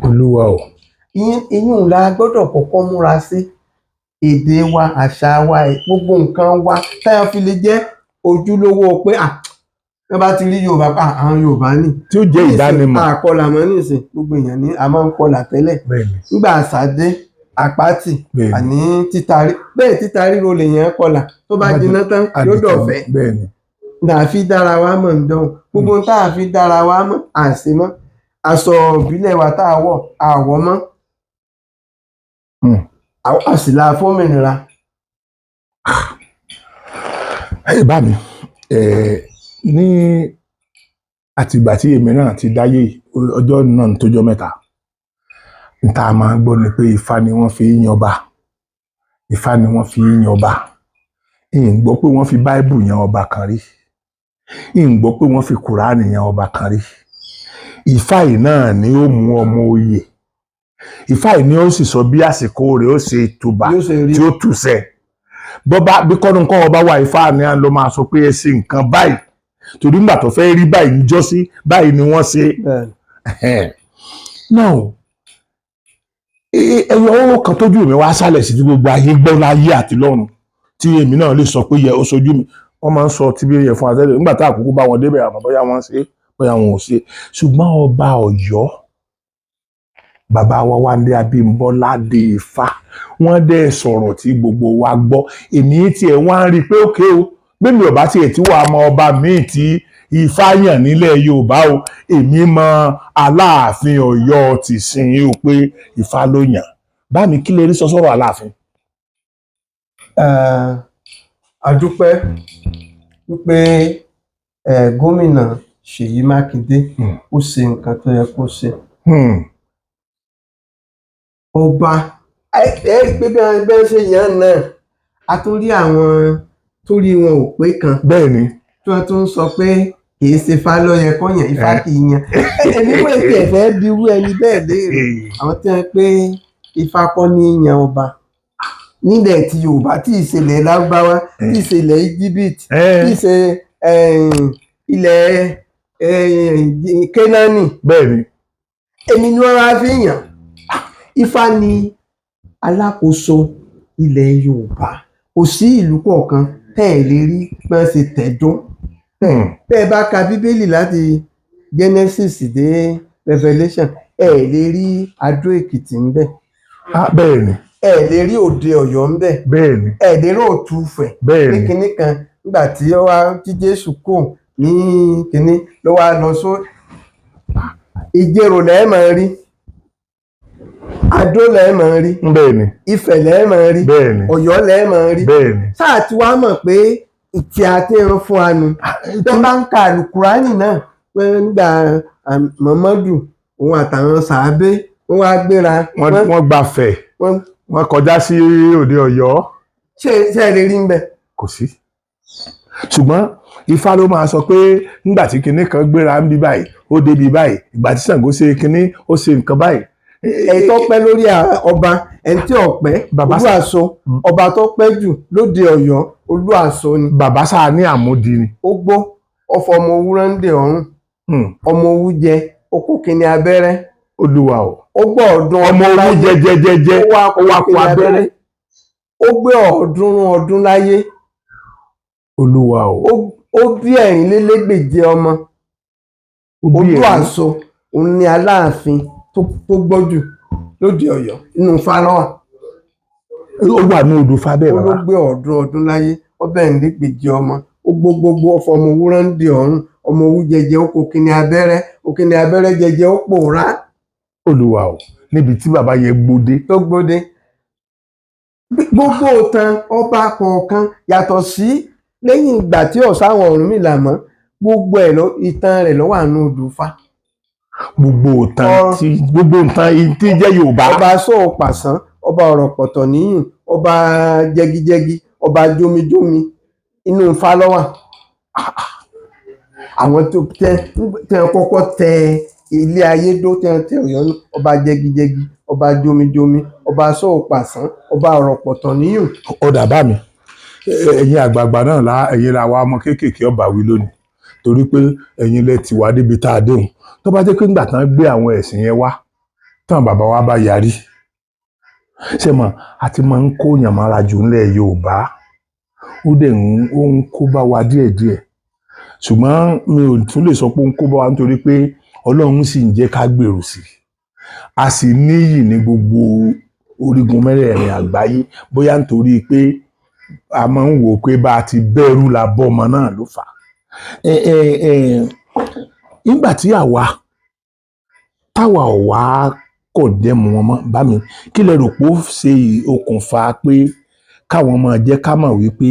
Olúwa o. Ìyún la gbọ́dọ̀ kọ́kọ́ múra sí èdè wa, àṣà wa, gbogbo nǹkan wa, tá a fi lè jẹ́ ojúlówó pé à wọ́n bá ti rí Yorùbá pa, àwọn Yorùbá ní. Tí ó jẹ́ ìdánimọ̀. Àkọlà mọ́ nísìn, gbogbo èèyàn ní a máa ń kọlà tẹ́lẹ̀. Nígbà àṣà dé, àpáàtì àní títa rí bẹ́ẹ̀, títa ríro lèèyàn kọlà, tó bá jiná tán yóò dọ̀fẹ́. Là á fi dára wa mọ̀ ń dánwò. Gbogbo ohun tá a fi dára wa mọ̀, àṣe mọ́. Aṣọ ìbílẹ̀ wa tá a wọ̀, àwọ̀ mọ́. A sì la fómìnira. Ẹ bá mi, ní àtìgbà tí èmi náà ti dáyé, ọjọ́ náà ń tójọ́ mẹ́ta, n tá a máa ń gbọ́ ni pé Ifá ni wọ́n fi ń yan ọba, Ifá ni wọ́n fi ń yan ọba. Ń gbọ́ pé wọ́n fi Báíbù yan ọba kan rí, ń gbọ́ pé wọ́n fi Kùránì yan ọba kan rí. Ifá yìí náà ni ó mú ọmọ oyè, Ifá yìí ni ó sì sọ bí àsìkò rẹ̀ ó ṣe tùbà Yóò ṣe rí. tí ó tùsẹ̀ bọ́bá bí kọ́dún kọ́ ọba wà. Ifá ni à ń lọ máa sọ pé ẹ ṣe nǹkan báyìí torí nígbà tó fẹ́ rí báyìí ń jọ́sí báyìí ni wọ́n ṣe. Now, ẹyọ owó kan tójú mi wá sálẹ̀ sí tí gbogbo ayé gbọ́ láyé àti lọ́run, tí èmi náà lè sọ pé yẹ ó sojú mi. Wọ́n máa ń sọ tí bí yẹn fún atẹ́lẹ̀ nígbà tá àkókò bá wọn débẹ̀, àmọ́ bóyá wọ́n ṣe, bóyá wọn ò ṣe. Ṣùgbọ́n ọba Ọ̀yọ́, bàbá wa Wándé Abímbọ́lá dé Ifá, wọ́n dẹ̀ sọ̀rọ̀ tí gbogbo wa gbọ́. Èmi tiẹ̀ wá ń rí i pé ókè o, bẹ́ẹ̀ ọba tiẹ̀ tí wàá mọ ọba míì tí Ifá yàn nílẹ̀ Yorùbá o, èmi mọ Aláàfin Ọ̀yọ́ ti sìn yín o pé Ifá ló yàn. Bá mi, kí lè rí sọ sọ̀rọ̀ Aláàfin? A dúpẹ́ wípé gómìnà Ṣèyí Mákindé ó ṣe nǹkan tó yẹ kó ṣe. Ọba ẹ ẹ rí i pé bí wọ́n bẹ́ẹ̀ ṣe yàn án náà, a tún rí àwọn tó rí wọn ò pé kan tí wọ́n tún sọ pé kì í ṣe Ifá ló yẹ kó yàn, Ifá kì í yan. Èmi wọ́n ti ẹ̀ fẹ́ bi irú ẹni bẹ́ẹ̀ léèrè, àwọn tí wọ́n pé Ifá kọ́ ní yan ọba nílẹ̀ ti Yorùbá, tí ìṣẹ̀lẹ̀ Lárúbáwá, tí ìṣẹ̀lẹ̀ Egypt, tí ìṣe ilẹ̀ Kénáánì. Èmi ni wọ́n wá fi yàn. Ifá ni alákòóso ilẹ̀ Yorùbá. Kò sí ìlú kọ̀ọ̀kan tẹ́ ẹ̀ lè rí bí wọ́n ṣe tẹ̀dó. Bẹ́ẹ̀ bá ka Bíbélì láti Genesis dé Revelation, ẹ ẹ̀ lè rí Adó Èkìtì ńbẹ̀. Ah, bẹ́ẹ̀ ni. Ẹ ẹ̀ lè rí Òde Ọ̀yọ́ ńbẹ̀. Ẹ ẹ̀ lè rí Òtúfẹ̀ ní kinní kan. Nígbà tí ó wá tí Jésù kò ní kinní ló wá lọ só Ìjerò lẹ́ẹ̀ máa rí, Adó lẹ́ẹ̀ máa rí, Ifẹ̀ lẹ́ẹ̀ máa rí, Ọ̀yọ́ lẹ́ẹ̀ máa rí. Sáà tí wàá mọ̀ pé ìtì àti irun fún wa nu tó bá ń ka àlùkùránì náà pé nígbà Muhammadu òun àtàwọn sàábé wọ́n wá gbéra. Wọ́n gbafẹ̀, wọ́n kọjá sí òde Ọ̀yọ́. Ṣé ẹ lè rí ń bẹ? Kò sí. Ṣùgbọ́n Ifá ló máa sọ pé nígbà tí kinní kan gbéra ń bí báyìí, ó débi báyìí, ìgbà tí Ṣàngó ṣe kinní, ó ṣe nǹkan báyìí. Ẹni tó pẹ́ lórí ọba, ẹni tí ọ̀pẹ́ Bàbá Olúàṣọ, ọba tó pẹ́ jù lóde Ọ̀yọ́, Olúàṣọ ni. Bàbá sáà ní àmúdi ni. Ó gbó ọfọ ọmọ owúrẹ́ ń dè ọ̀run, ọmọ owú jẹ okó kínní abẹ́rẹ́. Olúwa o. Ó gbọ́ ọ̀ọ́dún ọmọ ọdún owó láyé. jẹjẹjẹjẹ. Ó wá ó wá kó kínní abẹ́rẹ́. Ó gbé 300 ọdún láyé. Olúwa o. Ó bí 425 ọmọ. Ó bí ẹ̀rín. Olúàṣọ òun ni Aláàfin tó gbọ́ jù lóde Ọ̀yọ́ nínú Fáráò. Ó wà ní odò Ifá bẹ́ẹ̀? Ó ló Bàbá gbé 300 ọdún láyé, ó bẹ́ẹ̀ ní gbèjì ọmọ, ó gbó gbogbo ọfọ ọmọ owúrẹ́ ń di ọ̀run, ọmọ owú jẹjẹ ó kó kíní abẹ́rẹ́, ó kíní abẹ́rẹ́ jẹjẹ ó pòórá. Olúwa o, níbi tí bàbá yẹn gbódé. Tó gbódé. Gbogbo ìtàn ọba kọ̀ọ̀kan, yàtọ̀ sí lẹ́yìn ìgbà tí ọ̀sáwọn Ọ̀rúnmìlà mọ́, gbogbo ẹ̀ lọ, ìtàn rẹ̀ ló wà nínú odù Ifá. Gbogbo ìtàn tí gbogbo ìtàn tí jẹ́ Yorùbá. Ọba sóò pàṣán, ọba ọ̀rọ̀ pọ̀tọ̀ níyùn, ọba jẹgijẹgi, ọba jómijómi, inú Ifá ló wà. Àwọn tó tẹ tẹ kọ́kọ́ tẹ ilé ayé dó, tẹ tẹ Ọ̀yọ́ ní ọba jẹgijẹgi, ọba jómijómi, ọba sóò pàṣán, ọba ọ̀rọ̀ pọ̀tọ̀ níyùn. Ọ̀dà bá mi, ẹ̀yin àgbààgbà náà lá, ẹ̀yin la wa ọmọ kéékèèké ọba wí lónìí, torí pé ẹ̀yin lẹ ti wá débi tá a déhùn. Tó bá jẹ́ pé ńgbà tán gbé àwọn ẹ̀sìn yẹn wá tán, bàbá wa bá yarí, ṣé mọ̀ a ti máa ń kó yàn mára jù ńlẹ̀ Yorùbá, ó dẹ̀ ń ó ń kó bá wa díẹ̀díẹ̀. Ṣùgbọ́n mi ò tún lè sọ pé ó ń kó bá wa, nítorí pé Ọlọ́run sì ń jẹ́ ká gbèrú sí i, a sì níyì ní gbogbo orígun mẹ́rẹ̀ẹ̀rin àgbáyé, bóyá nítorí pé a máa ń wò ó pé bá a ti bẹ̀rù la bọ́mọ náà ló fà á. Ẹ ẹ ẹ nígbà tí àwa táwa ò wá kò dẹ́mu wọn mọ́, bá mi, kí lẹ rò pé ó ṣe okùnfà pé káwọn máa jẹ́ ká mọ̀ wípé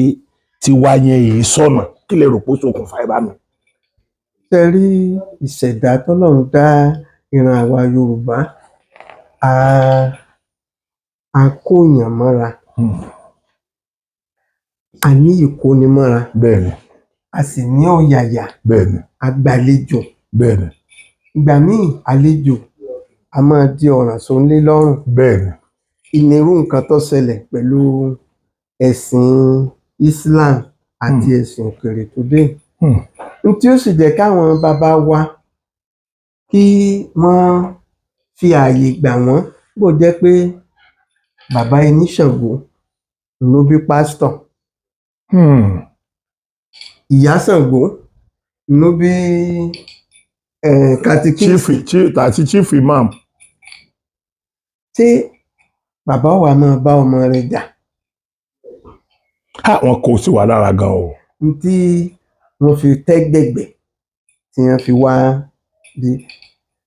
tiwa yẹn yìí sọ̀nà? Kí lẹ rò pé ó ṣokùnfà ẹ, bá mi? Ṣe rí ìṣẹ̀dá tọ́lọ́run dá ìran àwa Yorùbá, a kóyàn mọ́ra, a ní ìkónimọ́ra, a sì ní ọ̀yàyà, agbàlejò. Ìgbà míì, àlejò a máa di ọ̀ràn sónílé lọ́rùn. Ìnirú nǹkan tó ṣẹlẹ̀ pẹ̀lú ẹ̀sìn Islam àti ẹ̀sìn òkèèrè tó dé. N tí ó sì jẹ́ káwọn bàbá wa kí wọ́n fi ààyè gbà wọ́n, bó jẹ́ pé bàbá ẹni Ṣàngó ló bí pásítọ̀. Ìyá Ṣàngó ló bí katikísì. Chief àti chief imam. Ṣé bàbá wa máa bá ọmọ rẹ̀ jà? Ha, wọn kò sí wa lára gan o. N tí wọ́n fi tẹ́gbẹ̀gbẹ̀ tí wọ́n fi wá bí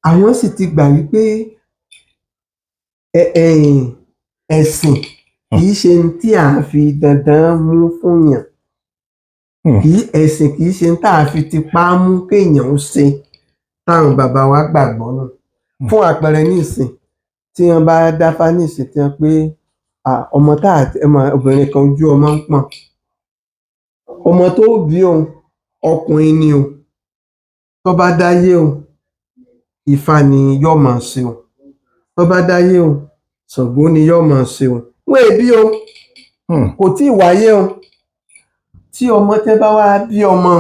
àwọn sì ti gbà wípé ẹ̀sìn kì í ṣe n tí à ń fi dandan mú fún yàn. Kì í ẹ̀sìn kì í ṣe n tá a fi tipá mú kéèyàn ó ṣe, táwọn bàbá wa gbàgbọ́ nù. Fún àpẹẹrẹ nísìn, tí wọ́n bá dáfá nísìn, tí wọ́n pé ọmọ tá ọmọ obìnrin kan ojú ọmọ ń pọ́n, ọmọ tó bí òun ọkùnrin ni o, tó bá dáyé o, Ifá ni yóò máa ṣe o, tó bá dáyé o, Ṣàngó ni yóò máa ṣe o, wọ́n èbí o, kò tí ì wáyé o. Tí ọmọ tẹ́ bá wá bí ọmọ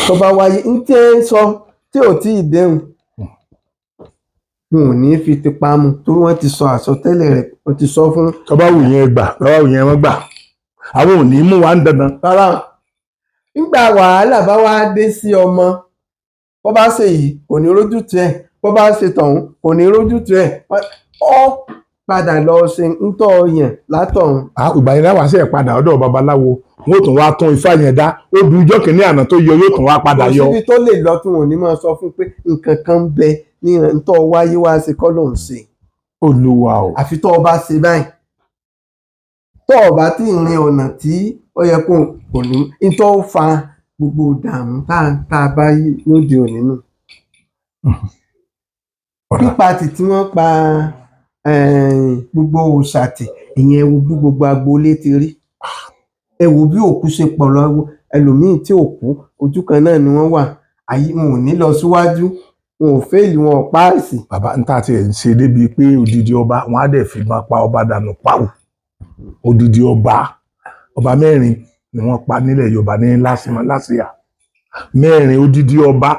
tó bá wáyé ń tẹ́ ń sọ tí ò tí ì déhùn, wọn ò ní fi tipá mu torí wọ́n ti sọ àsọtẹ́lẹ̀ rẹ̀, wọ́n ti sọ fún. Tó bá wù yẹn gbà, tó bá wù yẹn wọ́n gbà, àwọn ò ní mú wa ń dandan. Rárá, nígbà wàhálà bá wá dé sí ọmọ, bó bá ṣe yìí kò ní rójútu ẹ̀, bó bá ṣe tọ̀hún kò ní rójútu ẹ̀, ó padà lọ ṣe ń tọ́ yàn látọ̀hún. Ìgbà yẹn láwàá sí ẹ̀ padà ọ̀dọ̀ babaláwo, wọn ò tún wá tún ifá yẹn dá, ó du ijọ́ kìíní àná tó yọ, yóò tún wá padà yọ. Kò síbi tó lè lọ tí wọn ò ní máa sọ fún pé nǹkan kan ń bẹ ní ntọ́ wáyé wá ṣe kọ́ ló ń ṣe. Olúwa o. Àfi tó o bá ṣe báyìí, tó o bá tí ì rin ọ̀nà tí ó yẹ kó kò ní ntọ́ fa gbogbo ìdààmú tá a bá yí lóde òní nù. Pípa tì tí wọ́n pa gbogbo òòṣà tì, ìyẹn wo bí gbogbo agboolé ti rí, ẹ wo bí òkú ṣe pọ̀ lọ, ẹlòmíín tí òkú ojú kan náà ni wọ́n wà, àyè wọn ò ní lọ síwájú, wọn ò fẹ́ẹ̀lì, wọn ò páàsì. Bàbá ń tà tí ẹ̀ ń ṣe débi pé odidi ọba wọn á dẹ̀ fi máa pa ọba dànù pàwọ̀. Odidi ọba mẹ́rin ni wọ́n pa nílẹ̀ Yorùbá ní lásìá mẹ́rin, odidi ọba.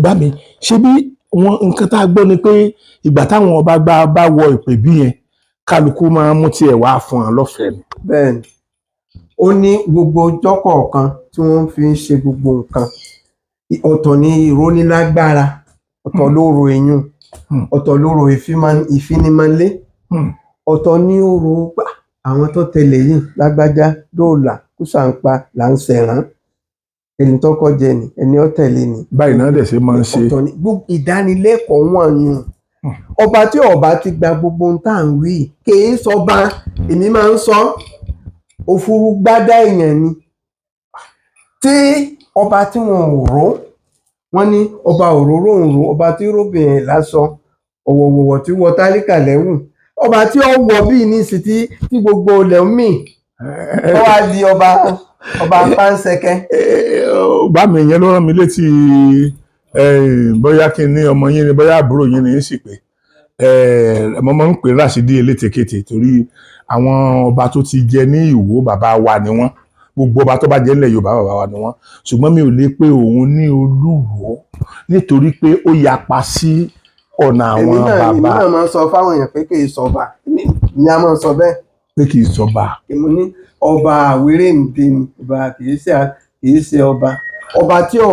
Bá mi ṣé bí wọn nǹkan tá a gbọ́ ni pé ìgbà táwọn ọba gbá bá wọ ìpè bí yẹn, kálukú máa ń mú tiẹ̀ wá fún wọn lọ́fẹ̀ẹ́ ni. Bẹ́ẹ̀ni, ó ní gbogbo ọjọ́ kọ̀ọ̀kan tí wọ́n fi ń ṣe gbogbo nǹkan, ọ̀tọ̀ ni ìrónílágbára, ọ̀tọ̀ ló ro eyín, ọ̀tọ̀ ló ro ìfinimọ̀lé, ọ̀tọ̀ ni ó ro gbà àwọn tó tẹ̀lé yìí lágbájá dóòlà kùsàǹpa là ń ṣẹ̀rán, ẹni tọ́kọ jẹ ni ẹni ó tẹ̀lé ni. Báyìí náà dẹ̀ ṣe máa ń ṣe. Ọ̀tọ̀ ni gbogbo ìdánilẹ́kọ̀ọ́ wọn yùn. Ọba tí ọba ti gba gbogbo ohun tá à ń wí kèé sọba, èmi máa ń sọ òfurufú-gbádá èèyàn ni. Tí ọba tí wọn ò ró, wọn ní ọba òróró ń ro, ọba tí róbìnrin lásọ ọ̀wọ̀wọ̀wọ̀ tí wọ tálíkà lẹ́wù, ọba tí ó wọ bíi ní sí tí gbogbo ilẹ̀ ń mì, ó wá di ọba pánsẹkẹ. Bá mi yẹn ló rán mi létí, bóyá kí n ní ọmọ yín ni, bóyá àbúrò yín ni ń sì pé mo máa ń pè Ràṣídì elétekéte torí àwọn ọba tó ti jẹ ní Ìwó bàbá wa ni wọ́n, gbogbo ọba tó bá jẹ nílẹ̀ Yorùbá bàbá wa ni wọ́n, ṣùgbọ́n mi ò lè pé òun ní Olúwo nítorí pé ó yapa sí ọ̀nà àwọn bàbá. Èmi náà máa ń sọ fáwọn èèyàn pé kì í sọba, èmi á máa sọ bẹ́ẹ̀. Pé kì í sọba. Èmi ní ọba àwérèǹde ni ọba, kì í ṣe ọba. Ọba tí ò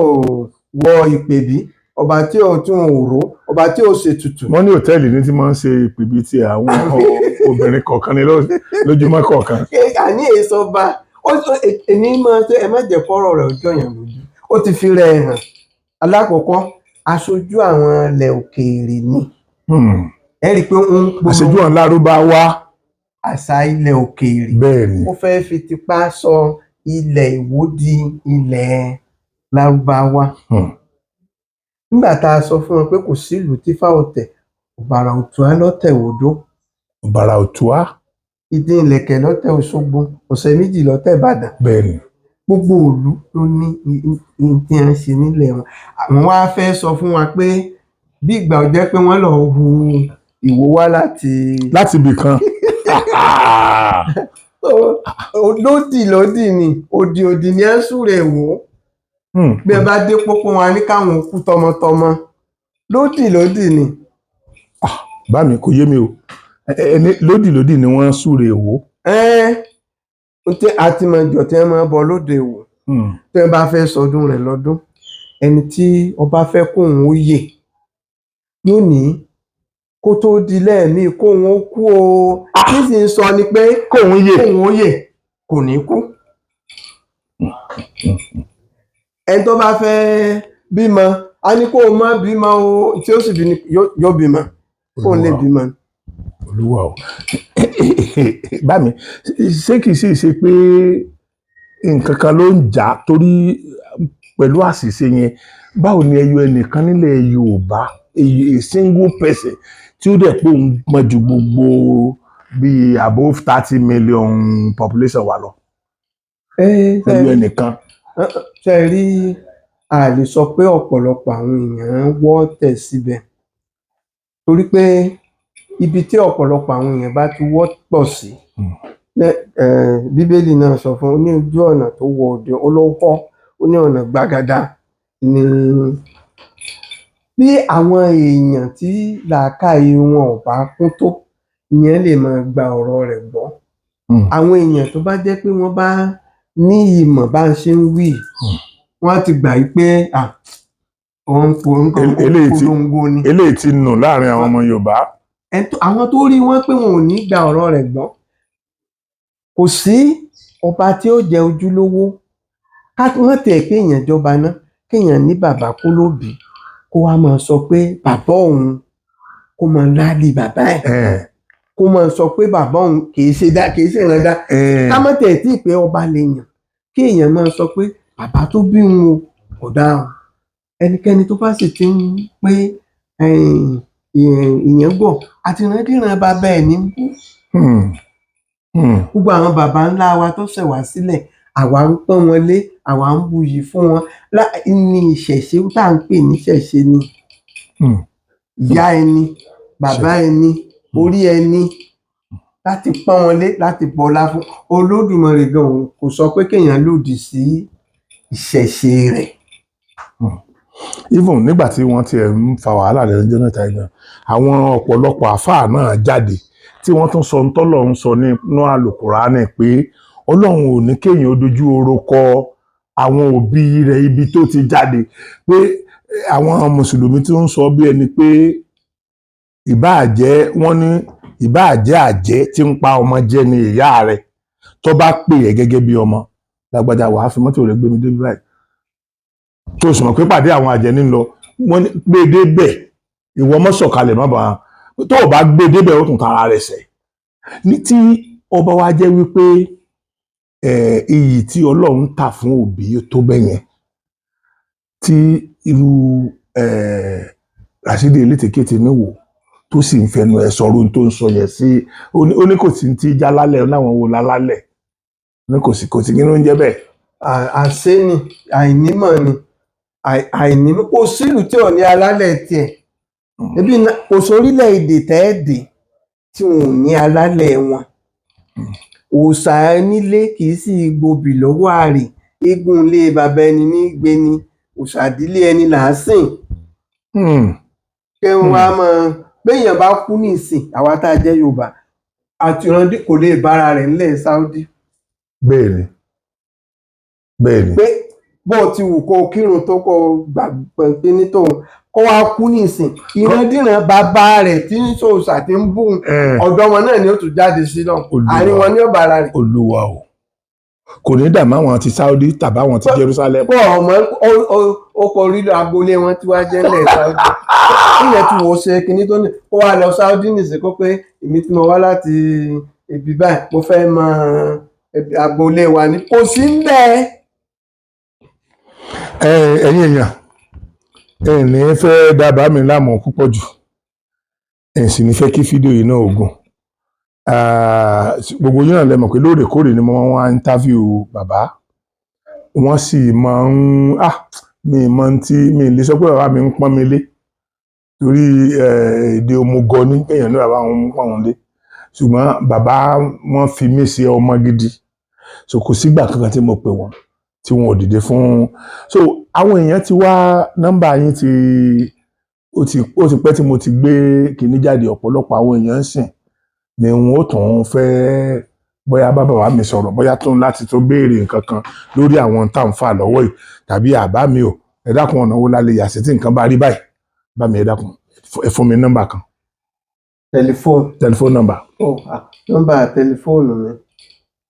wọ ìpèbí, ọba tí ò tún òró, ọba tí ò ṣe tutù. Wọ́n ní hòtẹ́ẹ̀lì ní tí máa ń ṣe ìpèbí ti àwọn obìnrin kọ̀ọ̀kan ní lójúmọ́ kọ̀ọ̀kan. Àní èso ọba, èmi máa ṣe ẹ má jẹ́ kọ́rọ̀ rẹ̀ ọjọ́ yẹn lójú. Ó ti fi rẹ̀ hàn. Alákọ̀ọ́kọ́, aṣojú àwọn ilẹ̀ òkèèrè ni. Ẹ rí i pé ó ń polówó. Aṣojú àwọn Lárúbáwá. Àṣà ilẹ̀ òkèèrè. Bẹ́ẹ̀ni. Ó fẹ́ fi tipá sọ ilẹ̀ Ìwó di ilẹ̀ Lárúbáwá. Nígbà tá a sọ fún wọn pé kò sílùú tí fáwọ̀tẹ̀, Ọ̀bàrà Òtúá lọ́tẹ̀ Òdó. Ọ̀bàrà Òtúá. Ìdí ìlẹ̀kẹ̀ lọ́tẹ̀ Òṣogbo, ọ̀sẹ̀ méjì lọ́tẹ̀ Ìbàdàn. Bẹ́ẹ̀ni. Gbogbo ìlú ló ní tí a ń ṣe nílẹ̀ wọn. Àwọn wá fẹ́ sọ fún wa pé bí ìgbà ò jẹ́ pé wọ́n lọ hu Ìwó wá láti. Láti ibì kan. Lódì lódì ni, òdì òdì ni ẹ ń súre wò. Bí ẹ bá dé pópó wọn ní káwọn kú tọmọtọmọ. Lódì lódì ni. Bá mi kò yé mi o. Ẹni lódì lódì ni wọ́n ń súre wò. Tí a ti mọ ìjọ tí wọ́n máa ń bọ lóde Ìwó, tí wọ́n bá fẹ́ sọdún rẹ̀ lọ́dún, ẹni tí ọba fẹ́ kóun ó yè yóò ní kó tó di lẹ́ẹ̀mí kóun ó kú o, kí sì ń sọ ni pé kóun yè, kóun ó yè, kò ní kú. Ẹni tó bá fẹ́ bímọ a ní kó o má bímọ o, tí ó sì bí ni yóò bímọ, kóun lè bímọ. Olúwa o, bá mi ṣé kìí sì ṣe pé nǹkan kan ló ń jà torí pẹ̀lú àṣìṣe yẹn? Báwo ni ẹyọ ẹnìkan nílẹ̀ Yorùbá, a single person tí ó dẹ̀ pé òun gbọ́n ju gbogbo bíi above 30 million population wa lọ, ẹyọ ẹnìkan? Ṣe rí, a lè sọ pé ọ̀pọ̀lọpọ̀ àwọn èèyàn wọ́ tẹ̀ síbẹ̀, torí pé ibi tí ọ̀pọ̀lọpọ̀ àwọn èèyàn bá ti wọ́ pọ̀ sí, Bíbélì náà sọ fún un ní ojú ọ̀nà tó wọ òde olóńkọ́, ó ní ọ̀nà gbàgàdà ni. Bí àwọn èèyàn tí làákàyè wọn ò bá kún tó, ìyẹn lè máa gba ọ̀rọ̀ rẹ̀ gbọ́. Àwọn èèyàn tó bá jẹ́ pé wọ́n bá ní ìmọ̀ bá ń ṣe ń wí, wọ́n á ti gbà yí pé òun polongo ni. Eléyìí ti nù láàrin àwọn ọmọ Yorùbá. Àwọn tó rí wọn pé wọn ò ní gba ọ̀rọ̀ rẹ̀ gbọ́. Kò sí ọba tí ó jẹ ojúlówó ká wọ́n tẹ̀ pé èèyàn jọba náà, kéèyàn ní bàbá kó lóbìí, kó wá máa sọ pé bàbá òun, kó máa láàlì bàbá ẹ̀, kó máa sọ pé bàbá òun kìí ṣe dá, kìí ṣe ìrànda. Ká má tẹ̀ tí ì pé ọba lè yàn, kí èèyàn máa sọ pé bàbá tó bí òun o kò dáa o. Ẹnikẹ́ni tó bá sì ti ń pé ìyẹn gbọ̀ àti ìrandíran bàbá ẹ̀ ní bú. Gbogbo àwọn bàbá ńlá wa tó ṣẹ̀ wá sílẹ̀, àwa ń pọ́n wọn lé, àwa ń buyì fún wọn ní ìṣẹ̀ṣe tá à ń pè ní ìṣẹ̀ṣe ni. Ìyá ẹni, bàbá ẹni, orí ẹni, láti pọ́n wọn lé, láti bọlá fún Olódùmarè gan òun kò sọ pé kéèyàn lòdì sí ìṣẹ̀ṣe rẹ̀. Even nígbà tí wọ́n tiẹ̀ ń fa wàhálà lẹ́nu ọjọ́ mẹ́ta yìí gan, àwọn ọ̀pọ̀lọpọ̀ àfáà náà jáde tí wọ́n tún sọ ntọ́lọ́run sọ nínú àlùkùránì pé Ọlọ́run ò ní kéèyàn ó dojú oró kọ àwọn òbí rẹ̀ ibi tó ti jáde, pé àwọn mùsùlùmí tí ń sọ bí ẹni pé ìbáà jẹ́, wọ́n ní ìbáà jẹ́ àjẹ́ tí ń pa ọmọ jẹ ní ìyá rẹ̀, tó bá pè é gẹ́gẹ́ bí ọmọ lágbájá, wàá fi mọ́tò rẹ̀ gbé mi débi báyìí, tó sì mọ̀ pé pàdé àwọn àjẹ́ ní lọ, wọ́n ní gbé débẹ̀, ìwọ mọ́ sọ̀kalẹ̀, má bàa tó o bá gbé débẹ̀, ó tún tara rẹ̀ sẹ̀ ní. Tí ọba wa jẹ́ wípé iyì tí Ọlọ́run tà fún òbí tó bẹ́yẹn, tí irú Rashidi Elétekéte níwò tó sì ń fẹnu ẹ̀ sọ̀rọ̀ ohun tó ń sọ yẹn sí, ó ní kò sí ti já lálẹ́ láwọn wo lálálẹ̀, ó ní kò sí, kò sí, kí ló ń jẹ́ bẹ́ẹ̀? Àṣé ni àìnímọ̀ ni àìnímọ̀. Kò sílùú tí ò ní alálẹ̀ tiẹ̀. Ebi kò sórílẹ̀-èdè tẹ́ẹ̀dẹ̀ tí wọn ò ní alálẹ̀ wọn. Òòṣà nílé kì í sì gbobì lọ́wọ́ àrè. Eégún ilé bàbá ẹni ní gbé ni, òòṣà ìdílé ẹni là á sìn. Kí wọ́n wá máa béèyàn bá kú nísìn, àwa tá a jẹ́ Yorùbá àtìrandí kò lè bára rẹ̀ nílẹ̀ Saudi. Bẹ́ẹ̀ni, bẹ́ẹ̀ni. Pé bó ti wù kó kírun tó, kó gbàgbọ́ pé ní tòun kó wá kú nísìn, ìrandíran bàbá rẹ̀ tí ń sòòṣà tí ń bù, ọ̀dọ̀ wọn náà ni ó tún jáde sí lọ, àárín wọn ní ọ̀bà ara rẹ̀. Olúwa o, kò ní dààmú àwọn ti Saudi tàbí àwọn ti Jerusalem. Kó ọmọ ọkọ̀ orí agboolé wọn tí wàá jẹ́ ńlẹ̀ Saudi, ilẹ̀ tí wò ó ṣe kinní tó ní kó wá lọ Saudi nìsín, kó pé èmi tí mo wá láti ibi báyìí, mo fẹ́ mọ agboolé wa ni, kò sí ń bẹ́ẹ̀. Ẹ̀yin èèyàn, ẹ ní fẹ́ dábàá mi láàmú púpọ̀ jù, ẹ sì ní fẹ́ kí fídíò yìí náà ogun. Gbogbo yín náà lẹ mọ̀ pé lóòrèkóòrè ni mo máa ń wá interview bàbá, wọ́n sì máa ń mi mọ tí mi lè sọ pé bàbá mi ń pọ́n mi lé, torí èdè òmùgọ̀ ní kéèyàn ní bàbá wọn ń pọ́n wọn lé, ṣùgbọ́n bàbá wọn fi mí ṣe ọmọ gidi, so kò sígbà kankan tí mo pè wọ́n tí wọn ò dìde fún. So àwọn èèyàn ti wá nọ́mbà yín tí ó ti pẹ́ tí mo ti gbé kinní jáde, ọ̀pọ̀lọpọ̀ àwọn èèyàn ń sìn ni wọn ó tún fẹ́. Bóyá bá bàbá mi sọ̀rọ̀, bóyá tó ń láti tó béèrè nǹkan kan lórí àwọn tá à ń fà lọ́wọ́ yìí, tàbí àbá mi ò, ẹ dákun, ọ̀nà wo la lè yà sí tí nǹkan bá rí báyìí? Bá mi, ẹ dákun, ẹ fún mi nọ́mbà kan. Tẹlifóònù. Tẹlifóònù nọ́mbà. Oh, nọ́mbà tẹlifóònù mi,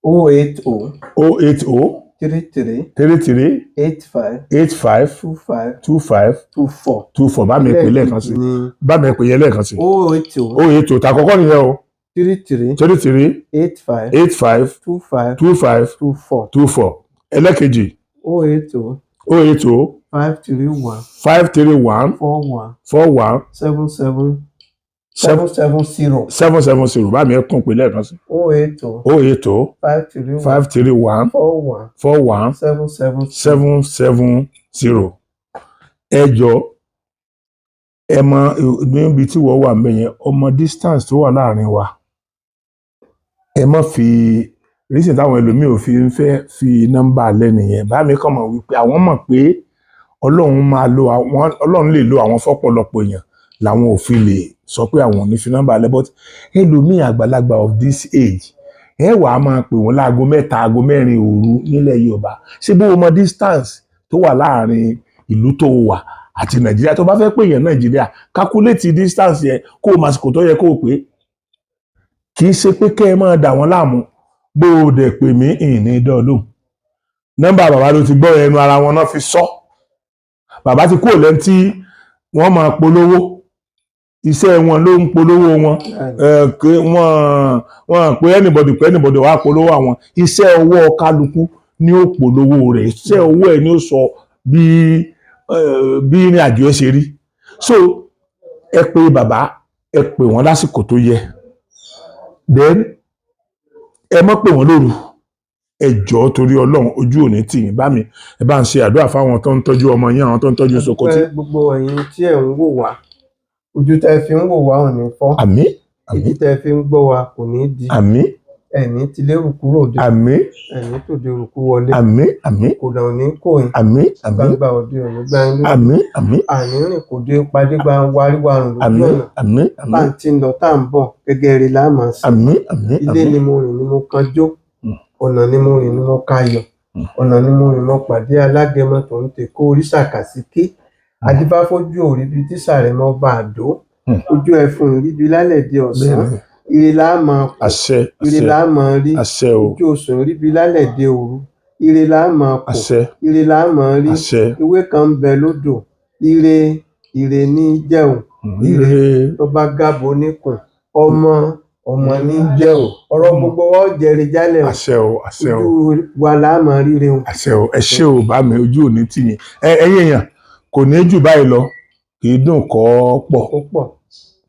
080 080 33 33 85 85 25 25 24. 24. Bá mi pè lẹ́ẹ̀kan sí. Ní Bá mi pè yẹn lẹ́ẹ̀kan sí. 080 080 tàkọ́kọ́ nìyẹn o. 33 33 85 85 25 25 24. 24. Ẹlẹ́kejì? 080 080 531 531 41 41 77 770. 770. Bá mi, ẹ kún pé lẹ́ẹ̀kan sí. 080 080 531 531 41 41 770. 770. Ẹ jọ, ẹ mọ níbi tí wọ́n wà mẹ́yẹn, ọmọ distance tó wà láàrin wa. Ẹ má fi reason táwọn ẹlòmíì ò fi ń fẹ́ fi nọ́mbà lẹ́nu yẹn. Bá mi kàn mọ̀ wípé àwọn mọ̀ pé Ọlọ́run máa lo àwọn, Ọlọ́run lè lo àwọn fọ́pọ̀lọpọ̀ èèyàn, làwọn ò fi lè sọ pé àwọn ò ní fi nọ́mbà lẹ́. But ẹlòmíì, àgbàlagbà of this age, ẹ wà á máa pè wọ́n láago 3, aago 4 òru nílẹ̀ Yorùbá. Ṣé bó o mọ distance tó wà láàrin ìlú tó wà àti Nàìjíríà? Tó bá fẹ́ pè yẹn Nàìjíríà, calculate distance yẹn kó o màsìkò tó yẹ kó o pè é. Kì í ṣe pé kẹ́ ẹ máa dà wọ́n láàmú. Bó o dẹ̀ pè mí, ìní dọ́ọ̀lù. Nọ́mbà bàbá ló ti gbọ́, ẹnu ara wọn náà fi sọ. Bàbá ti kúrò lẹ́ni tí wọ́n máa polówó iṣẹ́ wọn, ló ń polówó wọn. Pé wọ́n pé anybody wàá polówó àwọn iṣẹ́. Ọwọ́ kálukú ní ó polówó rẹ̀, iṣẹ́ ọwọ́ ẹ̀ ní ó sọ bí ìrìn àjò ẹ̀ ṣe rí. So ẹ pé bàbá, ẹ pè wọ́n lásìkò tó yẹ, then ẹ má pè wọ́n lóru. Ẹ jọ̀ọ́, torí Ọlọ́run, ojú òní tì yín. Bá mi, ẹ bá ń ṣe àdúrà fáwọn tó ń tọ́jú ọmọ yín, àwọn tó ń tọ́jú Sokoti. Pé gbogbo ẹ̀yin tí ẹ̀ ń wò wá, ojú tẹ́ fi ń wò wá ò ní fọ́. Àmín. Etí Àmín. tẹ́ fi ń gbọ́ wa kò ní di. Àmín. Ẹ̀ní ti lérò kúrò dé. Àmín. Ẹ̀ní tòde òrùkú wọlé. Àmín, àmín. Kò dà ò ní kò yín. Àmín, àmín. Gbangba òde òní gbá yín lójú. Àmín, àmín. Àní rìn kò dé padé gba wáríwárùn lójú Àmín. ọ̀nà. Àmín. Bá Àmín. ń ti ń lọ tá à ń bọ̀ gẹ́gẹ́ rí láàmà sí. Àmín, àmín. Ilé Àmín. ni mo rìn ni mo kanjó. Ọ̀nà ni mo rìn ni mo kayọ̀. Ọ̀nà ni mo rìn mo pàdé alágẹmọ tó ń tèkó oríṣàkàsíké adífáfójú òríbi tíṣà rẹ̀ mọ́ bá àdó. Ojú ẹfun ìríbi lálẹ́ di ọ̀sán. Bẹ́ẹ̀ni. Ire là á máa kù. Àṣẹ. Ire Àṣẹ. là á máa rí. Àṣẹ o. Ojú osùn ríbi lálẹ́ dé òru. Ire là á máa kù. Àṣẹ. Ire là á máa rí. Àṣẹ. Ewé kan ń bẹ lódò, ire ire ní í jẹun. Ire Ire. tó bá gábo níkùn, ọmọ ọmọ ní í jẹun. Ọ̀rọ̀ gbogbo wa ó jẹrè jálẹ̀ o. Àṣẹ o, àṣẹ o. Ojú wa là á máa ríre o. Àṣẹ o. Ẹ ṣé o, bá mi, ojú òní tì yín. Ẹ ẹ̀yin èèyàn, kò ní jù báyìí lọ, kì í dùn kọ́ pọ̀. Ó pọ̀.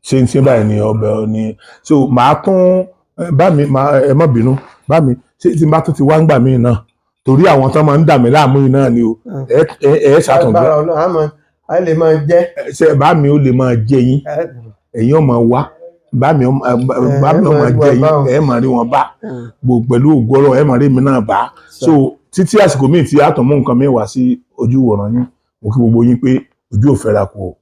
Ṣe ń ṣe báyìí ní ọbẹ̀ ni. So màá tún bá mi, màá, ẹ má bínú, bá mi ṣé tí n bá tún ti wá ń gbà mí náà, torí àwọn tán máa ń dà mí láàmú yìí náà ni o. Ẹ ẹ ẹ ṣàtúngbà. Agbára Ọlọ́run á máa á lè máa jẹ́. Ṣe bá mi ó lè máa jẹ yín, ẹ̀yin ọmọ wa bá mi, bá mi ẹ ọmọ máa rí jẹ wa yín. bá o. Ẹ máa rí wọn bá gbogbo pẹ̀lú ògo Ọlọ́run, ẹ máa rí mi náà bá. So títí àsìkò míì tí a tún mú nǹkan míì wá sí ojú ìwòran yín, mo kí gbogbo yín pé ojú ò fẹ́ra kù o.